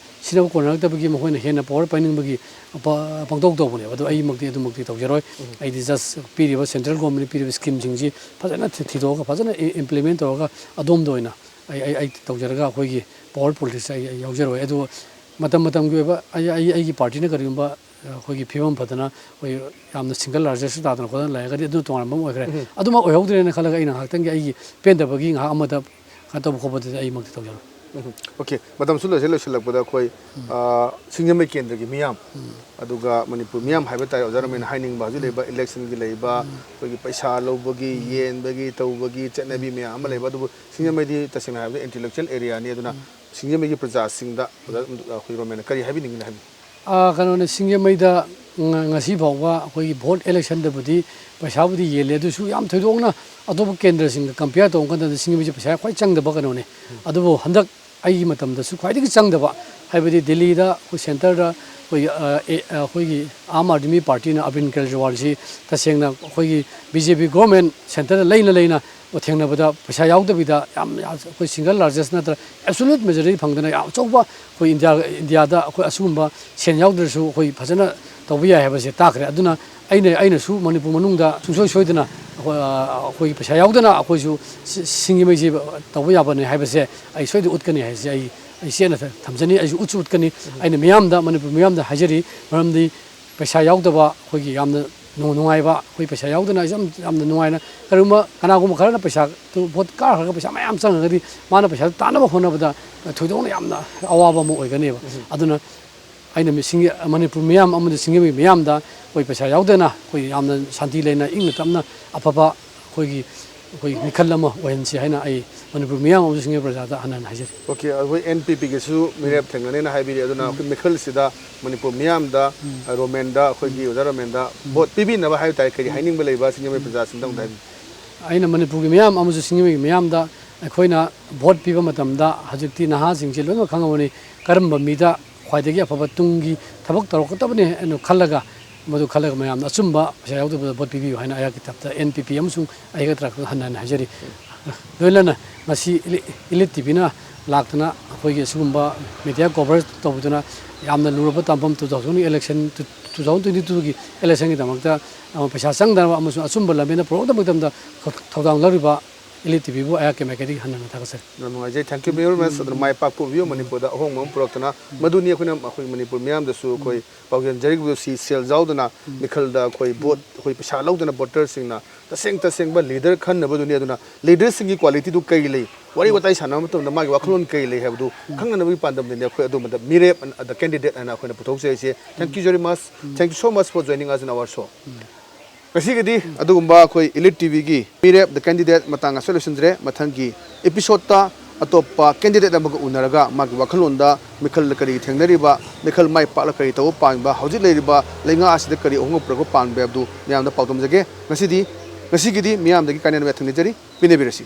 ꯁꯤꯖꯤꯟꯅꯕ ꯀꯣꯟꯅꯔꯛꯇꯕꯒꯤ ꯃꯈꯣꯏꯅ ꯍꯦꯟꯅ ꯄꯋꯥꯔ ꯄꯥꯏꯅꯤꯡꯕꯒꯤ ꯄ-, ꯄꯪꯇꯧ ꯇꯧꯕꯅꯦꯕ꯫ ꯑꯗꯣ ꯑꯩꯃꯛꯇꯤ ꯑꯗꯨꯃꯛꯇꯤ ꯇꯧꯖꯔꯣꯏ꯫ ꯑꯩꯗꯤ ꯖꯁ ꯄꯤꯔꯤꯕ ꯁꯦꯟꯇ꯭ꯔꯦꯜ ꯒꯣꯔꯃꯦꯟꯅ ꯄꯤꯔꯤꯕ ꯁ꯭ꯀꯤꯝꯁꯤꯡꯁꯤ ꯐꯖꯅ ꯊꯤ-, ꯊꯤꯗꯣꯛꯑꯒ ꯐꯖꯅ ꯏ-, ꯏꯝꯄ꯭ꯂꯤꯃꯦꯟ ꯇꯧꯔꯒ ꯑꯗꯣꯝꯗ ꯑꯣꯏꯅ ꯑꯩ, ꯑꯩ, ꯑꯩ ꯇꯧꯖꯔꯒ ꯑꯩꯈꯣꯏꯒꯤ ꯄꯋꯥꯔ ꯄꯣꯂꯤꯇꯤꯛꯁꯇ ꯑꯩ, ꯑꯩ ꯌꯥꯎꯖꯔꯣꯏ꯫ ꯑꯗꯨ ꯃꯇꯝ ꯃꯇꯝꯒꯤ ꯑꯣꯏꯕ ꯑꯩ, ꯑꯩ, ꯑꯩꯒꯤ ꯄꯥꯔꯇꯤꯅ ꯀꯔꯤꯒꯨꯝꯕ ꯑꯩꯈꯣꯏꯒꯤ ꯐꯤꯕꯝ ꯐꯗꯅ ꯑꯩꯈꯣꯏ ꯌꯥꯝꯅ ꯁꯤꯡꯒꯜ ꯂꯥꯔꯖꯦꯁ ꯇꯥꯗꯅ ꯈꯣꯠꯇꯅ ꯂꯩꯔꯒꯗꯤ ꯑꯗꯨꯅ ꯇꯣꯉꯥꯟꯕ ꯑꯃ ꯑꯣꯏꯈ꯭ꯔꯦ꯫ ꯑꯗꯨꯃꯛ ꯑꯣꯏꯍꯧꯗ꯭ꯔꯦꯅ ꯈꯜꯂꯒ ꯑꯩꯅ ꯉꯥꯏꯍꯥꯛꯇꯪꯒꯤ ꯑꯩꯒꯤ ꯄꯦꯟꯗꯕꯒꯤ ꯉꯥꯏꯍꯥꯛ ꯑꯃꯗ ꯀꯩꯅꯣ ꯇꯧꯕ ꯈꯣꯠꯄꯗꯨꯗꯤ ꯑꯩꯃꯛꯇꯤ ꯇꯧꯖꯔꯣꯏ꯫ ꯎꯝ. ꯑꯣꯀꯦ, ꯃꯇꯝꯁꯨ ꯂꯣꯏꯁꯤꯜ ꯂꯣꯏꯁꯤꯜꯂꯛꯄꯗ ꯑꯩꯈꯣꯏ, ꯑ, ꯁꯤꯡꯖꯃꯩ ꯀꯦꯟꯗ꯭ꯔꯒꯤ ꯃꯤꯌꯥꯝ, ꯑꯗꯨꯒ ꯃꯅꯤꯄꯨꯔ ꯃꯤꯌꯥꯝ ꯍꯥꯏꯕ ꯇꯥꯔꯦ, ꯑꯣꯖꯥ ꯔꯃꯦꯟꯅ ꯍꯥꯏꯅꯤꯡꯕ ꯍꯧꯖꯤꯛ ꯂꯩꯕ ꯏꯂꯦꯛꯁꯟꯒꯤ ꯂꯩꯕ, ꯑꯩꯈꯣꯏꯒꯤ ꯄꯩꯁꯥ ꯂꯧꯕꯒꯤ, ꯌꯦꯟꯕꯒꯤ, ꯇꯧꯕꯒꯤ ꯆꯠꯅꯕꯤ ꯃꯌꯥꯝ ꯑꯃ ꯂꯩꯕ, ꯑꯗꯨꯕꯨ ꯁꯤꯡꯖꯃꯩꯗꯤ ꯇꯁꯦꯡꯅ ꯍꯥꯏꯔꯕꯗ ꯏꯟꯇꯦꯂꯦꯛꯆꯨꯋꯦꯜ ꯑꯦꯔꯤꯌꯥꯅꯤ꯫ ꯑꯗꯨꯅ ꯁꯤꯡꯖꯃꯩꯒꯤ ꯄ꯭ꯔꯖꯥꯁꯤꯡꯗ ꯑꯣꯖꯥ, ꯑꯩꯈꯣꯏ ꯔꯣꯃꯦꯟꯅ ꯀꯔꯤ ꯍꯥꯏꯕꯤꯅꯤꯡꯒꯅꯤ ꯍꯥꯏꯕꯤꯌꯨ꯫ ꯑ, ꯀꯩꯅꯣꯅꯦ, ꯁꯤꯡꯖꯃꯩꯗ ꯉ-, ꯉꯁꯤ ꯐꯥꯎꯕ ꯑꯩꯈꯣꯏꯒꯤ ꯚꯣꯠ ꯏꯂꯦꯛꯁꯟꯗꯕꯨꯗꯤ ꯄꯩꯁꯥꯕꯨꯗꯤ ꯌꯦꯜꯂꯦ, ꯑꯗꯨꯁꯨ ꯌꯥꯝ ꯊꯣꯏꯗꯣꯛꯅ ꯑꯇꯣꯞꯄ ꯀꯦꯟꯗ꯭ꯔꯁꯤꯡꯒ ꯀꯝꯄꯤꯌꯔ ꯇꯧꯕ ꯃꯇꯝꯗ ꯁꯤꯡꯖꯃꯩꯁꯦ ꯄꯩꯁꯥ ꯈ꯭ꯋꯥꯏ ꯆꯪꯗꯕ ꯀꯩꯅꯣꯅꯦ꯫ ꯑꯗꯨꯕꯨ ꯍꯟꯗꯛ ꯑꯩꯒꯤ ꯃꯇꯝꯗꯁꯨ ꯈ꯭ꯋꯥꯏꯗꯒꯤ ꯆꯪꯗꯕ, ꯍꯥꯏꯕꯗꯤ ꯗꯤꯜꯂꯤꯗ ꯑꯩꯈꯣꯏ ꯁꯦꯟꯇꯔꯗ ꯑꯩꯈꯣꯏꯒꯤ, ꯑ, ꯑꯦ, ꯑ, ꯑꯩꯈꯣꯏꯒꯤ ꯑꯥꯝ ꯑꯥꯗꯃꯤ ꯄꯥꯔꯇꯤꯅ ꯑꯔꯕꯤꯟ ꯀꯦꯖꯔꯤꯋꯥꯜꯁꯤ ꯇꯁꯦꯡꯅ ꯑꯩꯈꯣꯏꯒꯤ ꯕꯤ ꯖꯦ ꯄꯤ ꯒꯣꯔꯃꯦꯟ ꯁꯦꯟꯇꯔꯗ ꯂꯩꯅ ꯂꯩꯅ ꯊꯦꯡꯅꯕꯗ ꯄꯩꯁꯥ ꯌꯥꯎꯗꯕꯤꯗ ꯌꯥꯝ, ꯌꯥꯝ ꯑꯩꯈꯣꯏ ꯁꯤꯡꯒꯜ ꯂꯥꯔꯖꯦꯁ ꯅꯠꯇ꯭ꯔ ꯑꯦꯕꯁꯣꯂꯨꯠ ꯃꯦꯖꯣꯔꯤꯇꯤ ꯐꯪꯗꯅ ꯌꯥꯝ ꯑꯆꯧꯕ ꯑꯩꯈꯣꯏ ꯏꯟꯗꯤꯌꯥ, ꯏꯟꯗꯤꯌꯥꯗ ꯑꯩꯈꯣꯏ ꯑꯁꯤꯒꯨꯝꯕ ꯁꯦꯟ ꯌꯥꯎꯗ꯭ꯔꯁꯨ ꯑꯩꯈꯣꯏ ꯐꯖꯅ ꯇꯧꯕ ꯌꯥꯏ ꯍꯥꯏꯕꯁꯦ ꯇꯥꯛꯈ꯭ꯔꯦ꯫ ꯑꯗꯨꯅ ꯑꯩꯅ, ꯑꯩꯅꯁꯨ ꯃꯅꯤꯄꯨꯔ ꯃꯅꯨꯡꯗ ꯁꯨꯡꯁꯣꯏ ꯁꯣꯏꯗꯅ ꯑꯩꯈꯣꯏ, ꯑ, ꯑꯩꯈꯣꯏꯒꯤ ꯄꯩꯁꯥ ꯌꯥꯎꯗꯅ ꯑꯩꯈꯣꯏꯁꯨ ꯁꯤ-, ꯁꯤꯡꯖꯃꯩꯁꯤ ꯇꯧꯕ ꯌꯥꯕꯅꯤ ꯍꯥꯏꯕꯁꯦ ꯑꯩ ꯁꯣꯏꯗꯅ ꯎꯠꯀꯅꯤ ꯍꯥꯏꯕꯁꯦ ꯑꯩ, ꯑꯩ ꯆꯦꯠꯅ ꯊ-, ꯊꯝꯖꯅꯤ꯫ ꯑꯩꯁꯨ ꯎꯠꯁꯨ ꯎꯠꯀꯅꯤ꯫ ꯑꯩꯅ ꯃꯤꯌꯥꯝꯗ, ꯃꯅꯤꯄꯨꯔ ꯃꯤꯌꯥꯝꯗ ꯍꯥꯏꯖꯔꯤ, ꯃꯔꯝꯗꯤ ꯄꯩꯁꯥ ꯌꯥꯎꯗꯕ ꯑꯩꯈꯣꯏꯒꯤ ꯌꯥꯝꯅ ꯅꯨꯡ-, ꯅꯨꯡꯉꯥꯏꯕ, ꯑꯩꯈꯣꯏ ꯄꯩꯁꯥ ꯌꯥꯎꯗꯅ ꯌꯥꯝ, ꯌꯥꯝꯅ ꯅꯨꯡꯉꯥꯏꯅ, ꯀꯔꯤꯒꯨꯝꯕ ꯀꯅꯥꯒꯨꯝꯕ ꯈꯔꯅ ꯄꯩꯁꯥꯗꯨ ꯚꯣꯠ ꯀꯥꯈ꯭ꯔꯒ ꯄꯩꯁꯥ ꯃꯌꯥꯝ ꯆꯪꯉꯒꯗꯤ ꯃꯥꯅ ꯄꯩꯁꯥꯗꯨ ꯇꯥꯟꯅꯕ ꯍꯣꯠꯅꯕꯗ ꯊꯣꯏꯗꯣꯛꯅ ꯌꯥꯝꯅ ꯑꯋꯥꯕ ꯑꯃ ꯑꯣꯏꯒꯅꯦꯕ꯫ ꯑꯗꯨꯅ ꯑꯩꯅ ꯃꯤ-, ꯁꯤꯡ-, ꯃꯅꯤꯄꯨꯔ ꯃꯤꯌꯥꯝ ꯑꯃꯗꯤ ꯁꯤꯡꯖꯃꯩ ꯃꯤꯌꯥꯝꯗ ꯑꯩꯈꯣꯏ ꯄꯩꯁꯥ ꯌꯥꯎꯗꯅ ꯑꯩꯈꯣꯏ ꯌꯥꯝꯅ ꯁꯥꯟꯇꯤ ꯂꯩꯅ ꯏꯪꯅ ꯇꯞꯅ ꯑꯐꯕ ꯑꯩꯈꯣꯏꯒꯤ ꯑꯩꯈꯣꯏ ꯃꯤꯈꯜ ꯑꯃ ꯑꯣꯏꯍꯟꯁꯤ ꯍꯥꯏꯅ ꯑꯩ ꯃꯅꯤꯄꯨꯔ ꯃꯤꯌꯥꯝ ꯑꯃꯁꯨꯡ ꯁꯤꯡꯅꯉꯩ ꯄ꯭ꯔꯖꯥꯗ ꯍꯟꯅ ꯍꯟꯅ ꯍꯥꯏꯖꯔꯤ꯫ ꯑꯣꯀꯦ, ꯑꯩꯈꯣꯏ ꯑꯦꯟ ꯄꯤ ꯄꯤꯒꯤꯁꯨ ꯃꯤꯔꯦꯞ ꯊꯦꯡꯅꯅꯦꯅ ꯍꯥꯏꯕꯤꯔꯤ꯫ ꯑꯗꯨꯅ ꯑꯩꯈꯣꯏ ꯃꯤꯈꯜꯁꯤꯗ ꯃꯅꯤꯄꯨꯔ ꯃꯤꯌꯥꯝꯗ, ꯔꯣꯃꯦꯟꯗ, ꯑꯩꯈꯣꯏꯒꯤ ꯑꯣꯖꯥ ꯔꯣꯃꯦꯟꯗ ꯚꯣꯠ ꯄꯤꯕꯤꯅꯕ ꯍꯥꯏꯕ ꯇꯥꯔꯦ, ꯀꯔꯤ ꯍꯥꯏꯅꯤꯡꯕ ꯂꯩꯕ ꯁꯤꯡꯖꯃꯩ ꯄ꯭ꯔꯖꯥꯁꯤꯡꯗ ꯑꯝꯇ ꯍꯥꯏꯕꯤꯌꯨ꯫ ꯑꯩꯅ ꯃꯅꯤꯄꯨꯔꯒꯤ ꯃꯤꯌꯥꯝ ꯑꯃꯁꯨꯡ ꯁꯤꯡꯖꯃꯩꯒꯤ ꯃꯤꯌꯥꯝꯗ ꯑꯩꯈꯣꯏꯅ ꯚꯣꯠ ꯄꯤꯕ ꯃꯇꯝꯗ ꯍꯧꯖꯤꯛꯇꯤ ꯅꯍꯥꯁꯤꯡꯁꯦ ꯂꯣꯏꯅꯃꯛ ꯈꯪꯉꯕꯅꯤ, ꯀꯔꯝꯕ ꯃꯤꯗ ꯈ꯭ꯋꯥꯏꯗꯒꯤ ꯑꯐꯕ ꯇꯨꯡꯒꯤ ꯊꯕꯛ ꯇꯧꯔꯛꯀꯗꯕꯅꯤ ꯍꯥꯏꯅ ꯈꯜꯂꯒ, ꯃꯗꯨ ꯈꯜꯂꯒ ꯃꯌꯥꯝꯅ ꯑꯆꯨꯝꯕ ꯄꯩꯁꯥ ꯌꯥꯎꯗꯕꯗ ꯚꯣꯠ ꯄꯤꯕꯤꯌꯨ ꯍꯥꯏꯅ ꯑꯩꯍꯥꯛꯀꯤ ꯇꯔꯞꯇ ꯑꯦꯟ ꯄꯤ ꯄꯤ ꯑꯃꯁꯨꯡ ꯑꯩꯒ ꯇꯔꯞ ꯍꯟꯅ ꯍꯟꯅ ꯍꯥꯏꯖꯔꯤ꯫ ꯂꯣꯏꯅꯅ ꯉꯁꯤ ꯏꯂꯤꯠ ꯇꯤ ꯚꯤꯅ ꯂꯥꯛꯇꯅ ꯑꯩꯈꯣꯏꯒꯤ ꯑꯁꯤꯒꯨꯝꯕ ꯃꯦꯗꯤꯌꯥ ꯀꯣꯚꯔ ꯇꯧꯕꯗꯨꯅ ꯌꯥꯝꯅ ꯂꯨꯔꯕ ꯇꯥꯡꯐꯝ, two thousand election, two thousand twenty ꯇꯨꯒꯤ ꯏꯂꯦꯛꯁꯟꯒꯤꯗꯃꯛꯇ ꯄꯩꯁꯥ ꯆꯪꯗꯅꯕ ꯑꯃꯁꯨꯡ ꯑꯆꯨꯝꯕ ꯂꯝꯕꯦꯟꯗ ꯄꯨꯔꯛꯅꯕꯒꯤꯗꯃꯛꯇ ꯊꯧꯗꯥꯡ ꯂꯧꯔꯤꯕ ꯏꯂꯤꯠ ꯇꯤ ꯚꯤꯕꯨ ꯑꯩꯍꯥꯛꯀꯤ ꯃꯥꯏꯀꯩꯗꯒꯤ ꯍꯟꯅ ꯍꯟꯅ ꯊꯥꯒꯠꯆꯔꯤ꯫ ꯌꯥꯝ ꯅꯨꯡꯉꯥꯏꯖꯩ꯫ Thank you very much꯫ ꯑꯗꯨꯅ ꯃꯥꯏ ꯄꯥꯛꯄ ꯑꯣꯏꯕꯤꯌꯨ, ꯃꯅꯤꯄꯨꯔꯗ ꯑꯍꯣꯡꯕ ꯑꯃ ꯄꯨꯔꯛꯇꯨꯅ꯫ ꯃꯗꯨꯅꯤ ꯑꯩꯈꯣꯏꯅ, ꯑꯩꯈꯣꯏ ꯃꯅꯤꯄꯨꯔ ꯃꯤꯌꯥꯝꯗꯁꯨ ꯑꯩꯈꯣꯏ ꯄꯥꯎꯖꯦꯜꯖꯔꯤꯕꯗꯨ꯫ ꯁꯤ ꯁꯦꯜ ꯌꯥꯎꯗꯅ ꯃꯤꯈꯜꯗ ꯑꯩꯈꯣꯏ ꯚꯣꯠ, ꯑꯩꯈꯣꯏ ꯄꯩꯁꯥ ꯂꯧꯗꯅ ꯚꯣꯇꯔꯁꯤꯡꯅ ꯇꯁꯦꯡ ꯇꯁꯦꯡꯕ ꯂꯤꯗꯔ ꯈꯟꯅꯕꯗꯨꯅꯤ꯫ ꯑꯗꯨꯅ ꯂꯤꯗꯔꯁꯤꯡꯒꯤ ꯀ꯭ꯋꯥꯂꯤꯇꯤꯗꯨ ꯀꯔꯤ ꯂꯩ, ꯋꯥꯔꯤ ꯋꯥꯇꯥꯏ ꯁꯥꯟꯅꯕ ꯃꯇꯝꯗ ꯃꯥꯒꯤ ꯋꯥꯈꯜꯂꯣꯟ ꯀꯔꯤ ꯂꯩ ꯍꯥꯏꯕꯗꯨ ꯈꯪꯅꯅꯕꯒꯤ ꯄꯥꯟꯗꯝꯗꯅꯤ ꯑꯩꯈꯣꯏ ꯑꯗꯨꯝꯕꯗ ꯃꯤꯔꯦꯞ, the candidate ꯍꯥꯏꯅ ꯑꯩꯈꯣꯏꯅ ꯄꯨꯊꯣꯛꯆꯔꯤꯁꯦ꯫ Thank you very much, thank you so much for joining us in our show꯫ ꯉꯁꯤꯒꯤꯗꯤ ꯑꯗꯨꯒꯨꯝꯕ ꯑꯩꯈꯣꯏ ꯏꯂꯤꯠ ꯇꯤ ꯚꯤꯒꯤ ꯃꯤꯔꯦꯞ, the candidate ꯃꯇꯥꯡ ꯑꯁꯤꯗ ꯂꯣꯏꯁꯤꯟꯖꯔꯦ꯫ ꯃꯊꯪꯒꯤ ꯏꯄꯤꯁꯣꯗꯇ ꯑꯇꯣꯞꯄ ꯀꯦꯟꯗꯤꯗꯦꯠ ꯑꯃꯒ ꯎꯅꯔꯒ ꯃꯥꯒꯤ ꯋꯥꯈꯜꯂꯣꯟꯗ ꯃꯤꯈꯜꯗ ꯀꯔꯤ ꯊꯦꯡꯅꯔꯤꯕ, ꯃꯤꯈꯜ ꯃꯥꯏ ꯄꯥꯛꯂ ꯀꯔꯤ ꯇꯧꯕ ꯄꯥꯝꯕ, ꯍꯧꯖꯤꯛ ꯂꯩꯔꯤꯕ ꯂꯩꯉꯥꯛ ꯑꯁꯤꯗ ꯀꯔꯤ ꯑꯍꯣꯡꯕ ꯄꯨꯔꯛꯄ ꯄꯥꯝꯕ ꯍꯥꯏꯕꯗꯨ ꯃꯤꯌꯥꯝꯗ ꯄꯥꯎꯗꯝꯖꯒꯦ꯫ ꯉꯁꯤꯗꯤ, ꯉꯁꯤꯒꯤꯗꯤ ꯃꯤꯌꯥꯝꯗꯒꯤ ꯀꯥꯏꯅꯅꯕ ꯌꯥꯊꯪ ꯅꯤꯖꯔꯤ꯫ ꯄꯤꯅꯕꯤꯔꯁꯤ꯫